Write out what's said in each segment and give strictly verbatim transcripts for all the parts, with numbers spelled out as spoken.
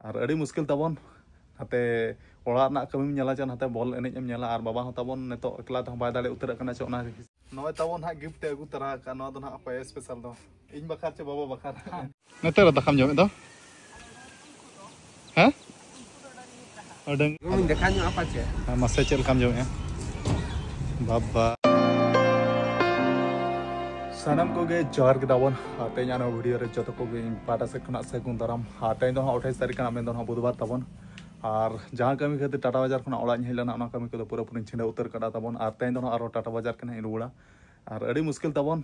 ᱟᱨ ᱟᱹᱰᱤ ᱢᱩᱥᱠᱤᱞ ᱛᱟᱵᱚᱱ, ᱱᱟᱛᱮ ᱚᱲᱟᱜ ᱨᱮᱱᱟᱜ ᱠᱟᱹᱢᱤᱢ ᱧᱮᱞᱟ ᱪᱮ ᱱᱟᱛᱮ ᱵᱚᱞ ᱮᱱᱮᱡ ᱮᱢ ᱧᱮᱞᱟ, ᱟᱨ ᱵᱟᱵᱟ ᱦᱚᱸ ᱛᱟᱵᱚᱱ ᱱᱤᱛᱚᱜ ᱮᱠᱞᱟ ᱛᱮᱦᱚᱸ ᱵᱟᱭ ᱫᱟᱲᱮ ᱩᱛᱟᱹᱨᱚᱜ ᱠᱟᱱᱟ ᱪᱮ ᱚᱱᱟ᱾ ᱱᱚᱜᱼᱚᱭ ᱛᱟᱵᱚᱱ ᱦᱟᱸᱜ ᱜᱤᱯᱷᱴ ᱮ ᱟᱹᱜᱩ ᱛᱚᱨᱟ ᱟᱠᱟᱫ, ᱱᱚᱣᱟ ᱫᱚ ᱦᱟᱸᱜ ᱚᱠᱚᱭ ᱥᱯᱮᱥᱟᱞ ᱫᱚ, ᱤᱧ ᱵᱟᱠᱷᱟᱨ ᱪᱮ ᱵᱟᱵᱟ ᱵᱟᱠᱷᱟᱨ? ᱱᱮᱛᱟᱨ ᱫᱟᱠᱟᱢ ᱡᱚᱢᱮᱫ ᱫᱚ? ᱦᱮᱸ? ᱰᱟᱹᱝ- ᱫᱮᱠᱷᱟ ᱧᱚᱜ ᱟᱯᱟ ᱪᱮ? ᱦᱮᱸ, ᱢᱟᱥᱮ ᱪᱮᱫ ᱞᱮᱠᱟᱢ ᱡᱚᱢᱮᱫᱼᱟ? ᱵᱟᱵᱟ᱾ ᱥᱟᱱᱟᱢ ᱠᱚᱜᱮ ᱡᱚᱦᱟᱨ ᱜᱮ ᱛᱟᱵᱚᱱ᱾ ᱟᱨ ᱛᱮᱦᱮᱧ ᱱᱚᱣᱟ ᱵᱷᱤᱰᱤᱭᱳ ᱨᱮ ᱡᱚᱛᱚ ᱠᱚᱜᱮ ᱤᱧ ᱯᱟᱦᱴᱟ ᱥᱮᱫ ᱠᱷᱚᱱᱟᱜ ᱥᱟᱹᱜᱩᱱ ᱫᱟᱨᱟᱢ᱾ ᱟᱨ ᱛᱮᱦᱮᱧ ᱫᱚ ᱦᱟᱸᱜ ᱟᱴᱷᱟᱭᱤᱥ ᱛᱟᱹᱨᱤᱠᱷ ᱠᱟᱱᱟ, ᱢᱮᱱᱫᱚ ᱦᱟᱸᱜ ᱵᱩᱫᱷᱵᱟᱨ ᱛᱟᱵᱚᱱ᱾ ᱟᱨ ᱡᱟᱦᱟᱸ ᱠᱟᱹᱢᱤ ᱠᱷᱟᱹᱛᱤᱨ ᱴᱟᱴᱟ ᱵᱟᱡᱟᱨ ᱠᱷᱚᱱᱟᱜ ᱚᱲᱟᱜ ᱤᱧ ᱦᱮᱡ ᱞᱮᱱᱟ, ᱚᱱᱟ ᱠᱟᱹᱢᱤ ᱠᱚᱫᱚ ᱯᱩᱨᱟᱹᱯᱩᱨᱤᱧ ᱪᱷᱤᱸᱰᱟᱹᱣ ᱩᱛᱟᱹᱨ ᱠᱟᱫᱟ ᱛᱟᱵᱚᱱ᱾ ᱟᱨ ᱛᱮᱦᱮᱧ ᱫᱚ ᱦᱟᱸᱜ ᱟᱨᱚ ᱴᱟᱴᱟ ᱵᱟᱡᱟᱨ ᱠᱷᱚᱱᱟᱜ ᱤᱧ ᱨᱩᱣᱟᱹᱲᱟ᱾ ᱟᱨ ᱟᱹᱰᱤ ᱢᱩᱥᱠᱤᱞ ᱛᱟᱵᱚᱱ,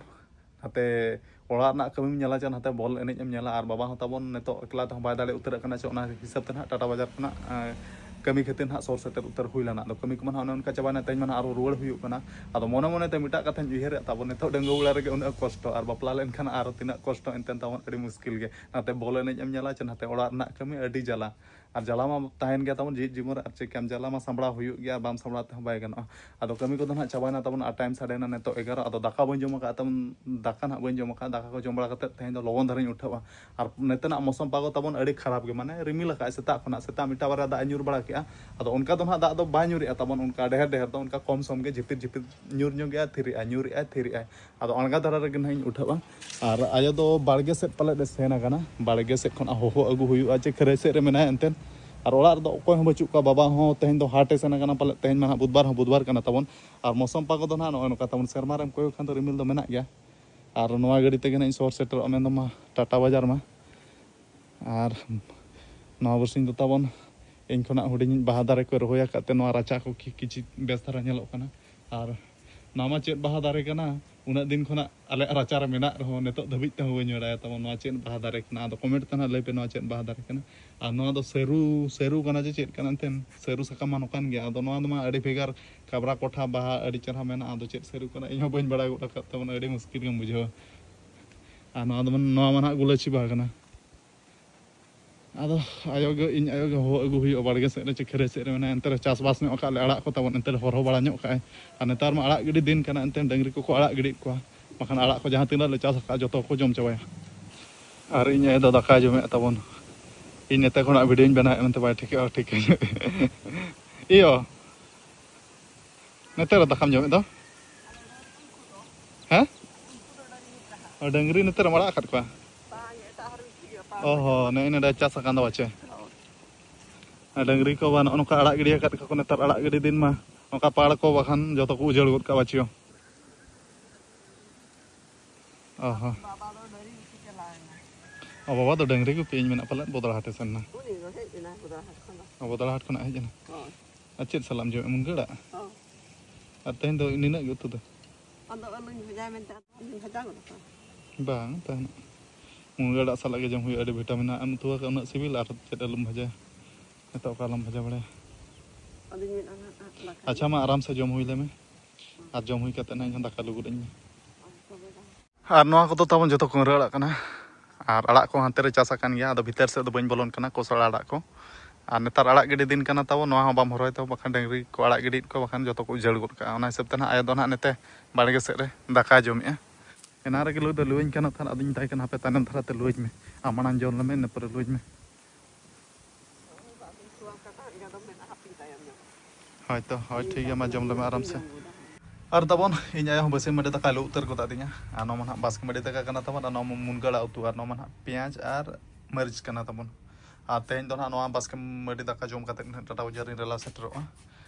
ᱱᱟᱛᱮ ᱚᱲᱟᱜ ᱨᱮᱱᱟᱜ ᱠᱟᱹᱢᱤᱢ ᱧᱮᱞᱟ ᱪᱮ ᱱᱟᱛᱮ ᱵᱚᱞ ᱮᱱᱮᱡ ᱮᱢ ᱧᱮᱞᱟ, ᱟᱨ ᱵᱟᱵᱟ ᱦᱚᱸ ᱛᱟᱵᱚᱱ ᱱᱤᱛᱚᱜ ᱮᱠᱞᱟ ᱛᱮᱦᱚᱸ ᱵᱟᱭ ᱫᱟᱲᱮ ᱩᱛᱟᱹᱨᱚᱜ ᱠᱟᱱᱟ ᱪᱮ, ᱚᱱᱟ ᱦᱤᱥᱟᱹᱵ ᱛᱮ ᱱᱟᱦᱟᱜ ᱴᱟᱴᱟ ᱵᱟᱡᱟᱨ ᱠᱷᱚᱱᱟᱜ, ᱮᱸ, ᱠᱟᱹᱢᱤ ᱠᱷᱟᱹᱛᱤᱨ ᱱᱟᱦᱟᱜ ᱥᱚᱨ ᱥᱮᱴᱮᱨ ᱩᱛᱟᱹᱨ ᱦᱩᱭ ᱞᱮᱱᱟ᱾ ᱟᱫᱚ ᱠᱟᱹᱢᱤ ᱠᱚᱢᱟ ᱱᱟᱦᱟᱜ ᱚᱱᱮ ᱚᱱᱠᱟ ᱪᱟᱵᱟᱭᱮᱱᱟ, ᱛᱮᱦᱮᱧ ᱢᱟ ᱱᱟᱦᱟᱜ ᱟᱨᱚ ᱨᱩᱣᱟᱹᱲ ᱦᱩᱭᱩᱜ ᱠᱟᱱᱟ᱾ ᱟᱫᱚ ᱢᱚᱱᱮ ᱢᱚᱱᱮᱛᱮ ᱢᱤᱫᱴᱟᱜ ᱠᱟᱛᱷᱟᱧ ᱩᱭᱦᱟᱹᱨᱮᱫ ᱛᱟᱵᱚᱱ, ᱱᱤᱛᱚᱜ ᱰᱟᱺᱜᱩᱣᱟᱹ ᱵᱮᱲᱟ ᱨᱮᱜᱮ ᱩᱱᱟᱹᱜ ᱠᱚᱥᱴᱚ, ᱟᱨ ᱵᱟᱯᱞᱟ ᱞᱮᱱᱠᱷᱟᱱ ᱟᱨᱚ ᱛᱤᱱᱟᱹᱜ ᱠᱚᱥᱴᱚ ᱮᱱᱛᱮ ᱛᱟᱵᱚᱱ, ᱟᱹᱰᱤ ᱢᱩᱥᱠᱤᱞ ᱜᱮ᱾ ᱱᱟᱛᱮ ᱵᱚᱞ ᱮᱱᱮᱡ ᱮᱢ ᱧᱮᱞᱟ ᱪᱮ ᱱᱟᱛᱮ ᱚᱲᱟᱜ ᱨᱮᱱᱟᱜ ᱠᱟᱹᱢᱤ ᱟᱹᱰᱤ ᱡᱟᱞᱟ᱾ ᱟᱨ ᱡᱟᱞᱟ ᱢᱟ ᱛᱟᱦᱮᱱ ᱜᱮᱭᱟ ᱛᱟᱵᱚᱱ ᱡᱤᱣᱤᱫ ᱡᱤᱵᱚᱱ ᱨᱮ, ᱟᱨ ᱪᱮᱫ ᱠᱟᱢ ᱡᱟᱞᱟ ᱢᱟ ᱥᱟᱢᱵᱲᱟᱣ ᱦᱩᱭᱩᱜ ᱜᱮᱭᱟ, ᱟᱨ ᱵᱟᱢ ᱥᱟᱢᱵᱲᱟᱣ ᱛᱮᱦᱚᱸ ᱵᱟᱭ ᱜᱟᱱᱚᱜᱼᱟ᱾ ᱟᱫᱚ ᱠᱟᱹᱢᱤ ᱠᱚᱫᱚ ᱱᱟᱦᱟᱜ ᱪᱟᱵᱟᱭᱮᱱᱟ ᱛᱟᱵᱚᱱ, ᱟᱨ ᱴᱟᱭᱤᱢ ᱥᱟᱰᱮᱭᱮᱱᱟ ᱱᱤᱛᱚᱜ ᱮᱜᱟᱨᱚ, ᱟᱫᱚ ᱫᱟᱠᱟ ᱵᱟᱹᱧ ᱡᱚᱢ ᱟᱠᱟᱫ ᱛᱟᱵᱚᱱ, ᱫᱟᱠᱟ ᱱᱟᱦᱟᱜ ᱵᱟᱹᱧ ᱡᱚᱢ ᱟᱠᱟᱫ, ᱫᱟᱠᱟ ᱠᱚ ᱡᱚᱢ ᱵᱟᱲᱟ ᱠᱟᱛᱮᱫ ᱛᱮᱦᱮᱧ ᱫᱚ ᱞᱚᱜᱚᱱ ᱫᱷᱟᱨᱟᱧ ᱩᱴᱷᱟᱹᱜᱼᱟ᱾ ᱟᱨ ᱱᱚᱛᱮᱱᱟᱜ ᱢᱳᱥᱚᱢ ᱯᱟᱜᱚ ᱛᱟᱵᱚᱱ ᱟᱹᱰᱤ ᱠᱷᱟᱨᱟᱯ ᱜᱮ, ᱢᱟᱱᱮ ᱨᱤᱢᱤᱞ ᱟᱠᱟᱫᱼᱟᱭ ᱥᱮᱛᱟᱜ ᱠᱷᱚᱱᱟᱜ, ᱥᱮᱛᱟᱜ ᱢᱤᱫᱴᱟᱝ ᱵᱟᱨᱭᱟ ᱫᱟᱜ ᱮ ᱧᱩᱨ ᱵᱟᱲᱟ ᱠᱮᱜᱼᱟ᱾ ᱟᱫᱚ ᱚᱱᱠᱟ ᱫᱚ ᱱᱟᱦᱟᱜ ᱫᱟᱜ ᱫᱚ ᱵᱟᱭ ᱧᱩᱨᱮᱜᱼᱟ ᱛᱟᱵᱚᱱ, ᱚᱱᱠᱟ ᱰᱷᱮᱨ ᱰᱷᱮᱨ ᱫᱚ, ᱚᱱᱠᱟ ᱠᱚᱢ ᱥᱚᱢ ᱜᱮ ᱡᱷᱤᱯᱤᱨ ᱡᱷᱤᱯᱤᱨ ᱧᱩᱨ ᱧᱚᱜᱮᱜᱼᱟ, ᱛᱷᱤᱨᱮᱜᱼᱟ, ᱧᱩᱨᱮᱜᱼᱟᱭ, ᱛᱷᱤᱨᱮᱜᱼᱟᱭ᱾ ᱟᱫᱚ ᱟᱬᱜᱟ ᱫᱷᱟᱨᱟ ᱨᱮᱜᱮ ᱱᱟᱦᱟᱜ ᱤᱧ ᱩᱴᱷᱟᱹᱜᱼᱟ᱾ ᱟᱨ ᱟᱭᱳ ᱫᱚ ᱵᱟᱲᱜᱮ ᱥᱮᱫ ᱯᱟᱞᱮᱫ ᱮ ᱥᱮᱱ ᱟᱠᱟᱱᱟ, ᱵᱟᱲᱜᱮ ᱥᱮᱫ ᱠᱷᱚᱱᱟᱜ ᱦᱚᱦᱚ ᱟᱹᱜᱩ ᱦᱩᱭᱩᱜᱼᱟ ᱪᱮ ᱠᱷᱟᱹᱨᱟᱹᱭ ᱥᱮᱫ ᱨᱮ ᱢᱮᱱᱟᱭᱟ ᱮᱱᱛᱮᱫ᱾ ᱟᱨ ᱚᱲᱟᱜ ᱨᱮᱫᱚ ᱚᱠᱚᱭ ᱦᱚᱸ ᱵᱟᱹᱪᱩᱜ ᱠᱚᱣᱟ, ᱵᱟᱵᱟ ᱦᱚᱸ ᱛᱮᱦᱮᱧ ᱫᱚ ᱦᱟᱴ ᱮ ᱥᱮᱱ ᱟᱠᱟᱱᱟ ᱯᱟᱞᱮᱫ, ᱛᱮᱦᱮᱧ ᱢᱟ ᱱᱟᱦᱟᱜ ᱵᱩᱫᱷᱵᱟᱨ ᱦᱚᱸ ᱵᱩᱫᱷᱵᱟᱨ ᱠᱟᱱᱟ ᱛᱟᱵᱚᱱ᱾ ᱟᱨ ᱢᱳᱥᱚᱢ ᱯᱟᱜᱚ ᱫᱚ ᱱᱟᱦᱟᱜ ᱱᱚᱜᱼᱚᱭ ᱱᱚᱝᱠᱟ ᱛᱟᱵᱚᱱ, ᱥᱮᱨᱢᱟ ᱨᱮᱢ ᱠᱚᱭᱚᱜ ᱠᱷᱟᱱ ᱫᱚ ᱨᱤᱢᱤᱞ ᱫᱚ ᱢᱮᱱᱟᱜ ᱜᱮᱭᱟ᱾ ᱟᱨ ᱱᱚᱣᱟ ᱜᱟᱹᱰᱤ ᱛᱮᱜᱮ ᱱᱟᱦᱟᱜ ᱤᱧ ᱥᱚᱦᱚᱨ ᱥᱮᱴᱮᱨᱚᱜᱼᱟ, ᱢᱮᱱᱫᱚ ᱢᱟ ᱴᱟᱴᱟ ᱵᱟᱡᱟᱨ ᱢᱟ᱾ ᱟᱨ ᱱᱚᱣᱟ ᱵᱟᱨᱥᱤᱧ ᱫᱚ ᱛᱟᱵᱚᱱ ᱤᱧ ᱠᱷᱚᱱᱟᱜ ᱦᱩᱰᱤᱧ ᱵᱟᱦᱟ ᱫᱟᱨᱮ ᱠᱚ ᱨᱚᱦᱚᱭ ᱟᱠᱟᱫ ᱛᱮ ᱱᱚᱣᱟ ᱨᱟᱪᱟ ᱠᱚ ᱠᱤ-, ᱠᱤᱪᱷᱤ ᱵᱮᱥ ᱫᱷᱟᱨᱟ ᱧᱮᱞᱚᱜ ᱠᱟᱱᱟ᱾ ᱟᱨ ᱱᱚᱣᱟ ᱢᱟ ᱪᱮᱫ ᱵᱟᱦᱟ ᱫᱟᱨᱮ ᱠᱟᱱᱟ, ᱩᱱᱟᱹᱜ ᱫᱤᱱ ᱠᱷᱚᱱᱟᱜ ᱟᱞᱮᱭᱟᱜ ᱨᱟᱪᱟ ᱨᱮ ᱢᱮᱱᱟᱜ ᱨᱮᱦᱚᱸ ᱱᱤᱛᱚᱜ ᱫᱷᱟᱹᱵᱤᱡ ᱛᱮᱦᱚᱸ ᱵᱟᱹᱧ ᱵᱟᱲᱟᱭᱟ ᱛᱟᱵᱚᱱ ᱱᱚᱣᱟ ᱪᱮᱫ ᱵᱟᱦᱟ ᱫᱟᱨᱮ ᱠᱟᱱᱟ᱾ ᱟᱫᱚ ᱠᱚᱢᱮᱱᱴ ᱛᱮ ᱱᱟᱦᱟᱜ ᱞᱟᱹᱭ ᱯᱮ ᱱᱚᱣᱟ ᱪᱮᱫ ᱵᱟᱦᱟ ᱫᱟᱨᱮ ᱠᱟᱱᱟ᱾ ᱟᱨ ᱱᱚᱣᱟ ᱫᱚ ᱥᱟᱹᱨᱩ, ᱥᱟᱹᱨᱩ ᱠᱟᱱᱟ ᱪᱮ ᱪᱮᱫ ᱠᱟᱱᱟ ᱮᱱᱛᱮᱫ, ᱥᱟᱹᱨᱩ ᱥᱟᱠᱟᱢ ᱢᱟ ᱱᱚᱝᱠᱟᱱ ᱜᱮᱭᱟ᱾ ᱟᱫᱚ ᱱᱚᱣᱟ ᱫᱚ ᱢᱟ ᱟᱹᱰᱤ ᱵᱷᱮᱜᱟᱨ ᱠᱟᱵᱽᱨᱟ ᱠᱚᱴᱷᱟ ᱵᱟᱦᱟ ᱟᱹᱰᱤ ᱪᱮᱦᱨᱟ ᱢᱮᱱᱟᱜᱼᱟ᱾ ᱟᱫᱚ ᱪᱮᱫ ᱥᱟᱹᱨᱩ ᱠᱟᱱᱟ ᱤᱧ ᱦᱚᱸ ᱵᱟᱹᱧ ᱵᱟᱲᱟᱭ ᱜᱚᱫ ᱟᱠᱟᱫ ᱛᱟᱵᱚᱱᱟ, ᱟᱹᱰᱤ ᱢᱩᱥᱠᱤᱞ ᱜᱮᱢ ᱵᱩᱡᱷᱟᱹᱣᱟ᱾ ᱟᱨ ᱱᱚᱣᱟ ᱫᱚ ᱢᱟᱱᱮ, ᱱᱚᱣᱟ ᱢᱟ ᱱᱟᱦᱟᱜ ᱜᱩᱞᱟᱹᱪᱤ ᱵᱟᱦᱟ ᱠᱟᱱᱟ᱾ ᱟᱫᱚ ᱟᱭᱳ ᱜᱮ, ᱤᱧ ᱟᱭᱳ ᱜᱮ ᱦᱚᱦᱚ ᱟᱹᱜᱩ ᱦᱩᱭᱩᱜᱼᱟ, ᱵᱟᱲᱜᱮ ᱥᱮᱫ ᱨᱮ ᱪᱮ ᱠᱷᱟᱹᱨᱟᱹᱭ ᱥᱮᱫ ᱨᱮ ᱢᱮᱱᱟᱭᱟ᱾ ᱮᱱᱛᱮ ᱨᱮ ᱪᱟᱥᱵᱟᱥ ᱧᱚᱜ ᱟᱠᱟᱫ ᱞᱮ ᱟᱲᱟᱜ ᱠᱚ ᱛᱟᱵᱚᱱ, ᱮᱱᱛᱮ ᱨᱮ ᱦᱚᱨᱦᱚ ᱵᱟᱲᱟ ᱧᱚᱜ ᱠᱟᱜᱼᱟᱭ᱾ ᱟᱨ ᱱᱮᱛᱟᱨ ᱢᱟ ᱟᱲᱟᱜ ᱜᱤᱰᱤ ᱫᱤᱱ ᱠᱟᱱᱟ, ᱮᱱᱛᱮ ᱰᱟᱹᱝᱨᱤ ᱠᱚᱠᱚ ᱟᱲᱟᱜ ᱜᱤᱰᱤᱭᱮᱫ ᱠᱚᱣᱟ, ᱵᱟᱠᱷᱟᱱ ᱟᱲᱟᱜ ᱠᱚ ᱡᱟᱦᱟᱸ ᱛᱤᱱᱟᱹᱜ ᱞᱮ ᱪᱟᱥ ᱟᱠᱟᱫᱼᱟ ᱡᱚᱛᱚ ᱠᱚ ᱡᱚᱢ ᱪᱟᱵᱟᱭᱟ᱾ ᱟᱨ ᱤᱧ ᱟᱭᱳ ᱫᱚ ᱫᱟᱠᱟᱭ ᱡᱚᱢᱮᱫ ᱛᱟᱵᱚᱱ᱾ ᱤᱧ ᱱᱮᱛᱟᱨ ᱠᱷᱚᱱᱟᱜ ᱵᱷᱤᱰᱤᱭᱳᱧ ᱵᱮᱱᱟᱣᱮᱫ ᱢᱮᱱᱛᱮ ᱵᱟᱭ ᱴᱷᱤᱠᱟᱹᱜᱼᱟ, ᱴᱷᱤᱠ᱾ ᱤᱭᱳ, ᱱᱮᱛᱟᱨ ᱫᱟᱠᱟᱢ ᱡᱚᱢᱮᱫ ᱫᱚ? ᱦᱮᱸ? ᱚ, ᱰᱟᱹᱝᱨᱤ ᱱᱮᱛᱟᱨ ᱮᱢ ᱟᱲᱟᱜ ᱟᱠᱟᱫ ᱠᱚᱣᱟ? ᱚ ᱦᱚᱸ, ᱱᱮᱜᱼᱮ ᱱᱚᱰᱮ ᱪᱟᱥ ᱟᱠᱟᱱ ᱫᱚ ᱯᱟᱪᱮ? ᱟᱨ ᱰᱟᱹᱝᱨᱤ ᱠᱚ ᱵᱟ ᱱᱚᱜᱼᱚ ᱱᱚᱝᱠᱟ ᱟᱲᱟᱜ ᱜᱤᱰᱤ ᱟᱠᱟᱫ ᱠᱚᱣᱟ ᱠᱚ ᱱᱮᱛᱟᱨ, ᱟᱲᱟᱜ ᱜᱤᱰᱤ ᱫᱤᱱ ᱢᱟ ᱱᱚᱝᱠᱟ ᱯᱟᱲ ᱠᱚ ᱵᱟᱠᱷᱟᱱ ᱡᱚᱛᱚ ᱠᱚ ᱩᱡᱟᱹᱲ ᱜᱚᱫ ᱠᱟᱜᱼᱟ ᱵᱟᱪᱤᱭᱳ᱾ ᱚ ᱦᱚᱸ᱾ ᱵᱟᱵᱟ ᱫᱚ ᱰᱟᱹᱝᱨᱤ ᱜᱩᱯᱤ ᱪᱟᱞᱟᱣ ᱮᱱᱟ᱾ ᱚ, ᱵᱟᱵᱟ ᱫᱚ ᱰᱟᱹᱝᱨᱤ ᱜᱩᱯᱤ, ᱤᱧ ᱢᱮᱱᱟ ᱯᱟᱞᱮᱫ ᱵᱚᱫᱲᱟ ᱦᱟᱴᱮ ᱥᱮᱱ ᱮᱱᱟ᱾ ᱩᱱᱤ ᱫᱚ ᱦᱮᱡ ᱮᱱᱟ ᱵᱚᱫᱲᱟ ᱦᱟᱴ ᱠᱷᱚᱱ ᱫᱚ᱾ ᱚ, ᱵᱚᱫᱲᱟ ᱦᱟᱴ ᱠᱷᱚᱱᱟᱜ ᱦᱮᱡ ᱮᱱᱟ᱾ ᱦᱳᱭ᱾ ᱟᱨ ᱪᱮᱫ ᱥᱟᱞᱟᱜ ᱮᱢ ᱡᱚᱢᱮᱫ, ᱢᱩᱱᱜᱟᱹ ᱟᱲᱟᱜ? ᱦᱳᱭ᱾ ᱟᱨ ᱛᱮᱦᱮᱧ ᱫᱚ ᱱᱤᱱᱟᱹᱜ ᱜᱮ ᱩᱛᱩ ᱫᱚ? ᱟᱫᱚ ᱟᱹᱞᱩᱧ ᱵᱷᱟᱡᱟᱭ ᱢᱮᱱᱛᱮ ᱟᱹᱞᱩᱧ ᱵᱷᱟᱡᱟ ᱜᱚᱫ ᱠᱟᱜᱼᱟ᱾ ᱵᱟᱝ, ᱛᱟᱦᱮᱱᱟ᱾ ᱢᱩᱱᱜᱟᱹ ᱟᱲᱟᱜ ᱥᱟᱞᱟᱜ ᱜᱮ ᱡᱚᱢ ᱦᱩᱭᱩᱜᱼᱟ, ᱟᱹᱰᱤ ᱵᱷᱤᱴᱟᱢᱤᱱ ᱢᱮᱱᱟᱜᱼᱟ᱾ ᱮᱢ ᱩᱛᱩ ᱟᱠᱟᱫ ᱩᱱᱟᱹᱜ ᱥᱤᱵᱤᱞ, ᱟᱨ ᱪᱮᱫ ᱟᱹᱞᱩᱢ ᱵᱷᱟᱡᱟᱭᱟ? ᱱᱤᱛᱚᱜ ᱚᱠᱟ ᱟᱞᱚᱢ ᱵᱷᱟᱡᱟ ᱵᱟᱲᱟᱭᱟ᱾ ᱟᱫᱚᱧ ᱢᱮᱱᱟ ᱦᱟᱸᱜ ᱫᱟᱠᱟ ᱟᱪᱪᱷᱟ, ᱢᱟ ᱟᱨᱟᱢ ᱥᱮ ᱡᱚᱢ ᱦᱩᱭ ᱞᱮᱢᱮ᱾ ᱟᱨ ᱡᱚᱢ ᱦᱩᱭ ᱠᱟᱛᱮ ᱱᱟᱜ ᱤᱧ ᱦᱚᱸ ᱫᱟᱠᱟ ᱞᱩᱜᱩᱫ ᱟᱹᱧ ᱢᱮ᱾ ᱦᱳᱭ, ᱛᱚᱵᱮ ᱫᱚ᱾ ᱟᱨ ᱱᱚᱣᱟ ᱠᱚᱫᱚ ᱛᱟᱵᱚᱱ ᱡᱚᱛᱚ ᱠᱩᱝᱨᱟᱹ ᱟᱲᱟᱜ ᱠᱟᱱᱟ᱾ ᱟᱨ ᱟᱲᱟᱜ ᱠᱚ ᱦᱟᱱᱛᱮ ᱨᱮ ᱪᱟᱥ ᱟᱠᱟᱱ ᱜᱮᱭᱟ, ᱟᱫᱚ ᱵᱷᱤᱛᱟᱹᱨ ᱥᱮᱫ ᱫᱚ ᱵᱟᱹᱧ ᱵᱚᱞᱚᱱ ᱠᱟᱱᱟ, ᱠᱚᱥᱞᱟ ᱟᱲᱟᱜ ᱠᱚ᱾ ᱟᱨ ᱱᱮᱛᱟᱨ ᱟᱲᱟᱜ ᱜᱤᱰᱤ ᱫᱤᱱ ᱠᱟᱱᱟ ᱛᱟᱵᱚᱱ, ᱱᱚᱣᱟ ᱦᱚᱸ ᱵᱟᱢ ᱦᱚᱨᱚᱭ ᱛᱟᱵᱚᱱ, ᱵᱟᱠᱷᱟᱱ ᱰᱟᱹᱝᱨᱤ ᱠᱚ ᱟᱲᱟᱜ ᱜᱤᱰᱤᱭᱮᱫ ᱠᱚᱣᱟ, ᱵᱟᱠᱷᱟᱱ ᱡᱚᱛᱚ ᱠᱚ ᱩᱡᱟᱹᱲ ᱜᱚᱫ ᱠᱟᱜᱼᱟ᱾ ᱚᱱᱟ ᱦᱤᱥᱟᱹᱵ ᱛᱮ ᱱᱟᱦᱟᱜ ᱟᱭᱳ ᱫᱚ ᱱᱟᱦᱟᱜ ᱱᱮᱛᱮ ᱵᱟᱲᱜᱮ ᱥᱮᱫ ᱨᱮ ᱫᱟᱠᱟᱭ ᱡᱚᱢᱮᱜᱼᱟ᱾ ᱮᱱᱟᱝ ᱨᱮᱜᱮ ᱞᱩ ᱫᱚ ᱞᱩᱣᱟᱹᱧ ᱠᱟᱱᱟ ᱛᱟᱦᱮᱸᱫ, ᱟᱫᱚᱧ ᱢᱮᱛᱟᱭ ᱠᱟᱱᱟ, "ᱦᱟᱯᱮ ᱛᱟᱭᱱᱚᱢ ᱫᱷᱟᱨᱟ ᱛᱮ ᱞᱩᱣᱟᱹᱧ ᱢᱮ, ᱟᱢ ᱢᱟᱲᱟᱝ ᱡᱚᱢ ᱞᱮᱢᱮ, ᱤᱱᱟᱹ ᱯᱚᱨᱮ ᱞᱩᱣᱟᱹᱧ ᱢᱮ᱾" ᱦᱳᱭ ᱛᱚ, ᱦᱳᱭ, ᱴᱷᱤᱠ ᱜᱮᱭᱟ, ᱢᱟ ᱡᱚᱢ ᱞᱮᱢᱮ ᱟᱨᱟᱢ ᱥᱮ᱾ ᱟᱨ ᱛᱟᱵᱚᱱ, ᱤᱧ ᱟᱭᱳ ᱦᱚᱸ ᱵᱟᱹᱥᱤ ᱢᱟᱹᱰᱤ ᱫᱟᱠᱟᱭ ᱞᱩ ᱩᱛᱟᱹᱨ ᱜᱚᱫ ᱟᱹᱫᱤᱧᱟ᱾ ᱟᱨ ᱱᱚᱣᱟ ᱢᱟ ᱱᱟᱦᱟᱜ ᱵᱟᱥᱠᱮ ᱢᱟᱹᱰᱤ ᱫᱟᱠᱟ ᱠᱟᱱᱟ ᱛᱟᱵᱚᱱ, ᱟᱨ ᱱᱚᱣᱟ ᱢᱟ ᱢᱩᱱᱜᱟᱹ ᱟᱲᱟᱜ ᱩᱛᱩ, ᱟᱨ ᱱᱚᱣᱟ ᱢᱟ ᱱᱟᱦᱟᱜ ᱯᱮᱸᱭᱟᱡᱽ ᱟᱨ ᱢᱟᱹᱨᱤᱪ ᱠᱟᱱᱟ ᱛᱟᱵᱚᱱ᱾ ᱟᱨ ᱛᱮᱦᱮᱧ ᱫᱚ ᱱᱟᱦᱟᱜ ᱱᱚᱣᱟ ᱵᱟᱥᱠᱮ ᱢᱟᱹᱰᱤ ᱫᱟᱠᱟ ᱡᱚᱢ ᱠᱟᱛᱮᱫ ᱱᱟᱦᱟᱜ ᱴᱟᱴᱟ ᱵᱟᱡᱟᱨ ᱤᱧ ᱨᱮᱞᱟ ᱥᱮᱴᱮᱨᱚᱜᱼᱟ᱾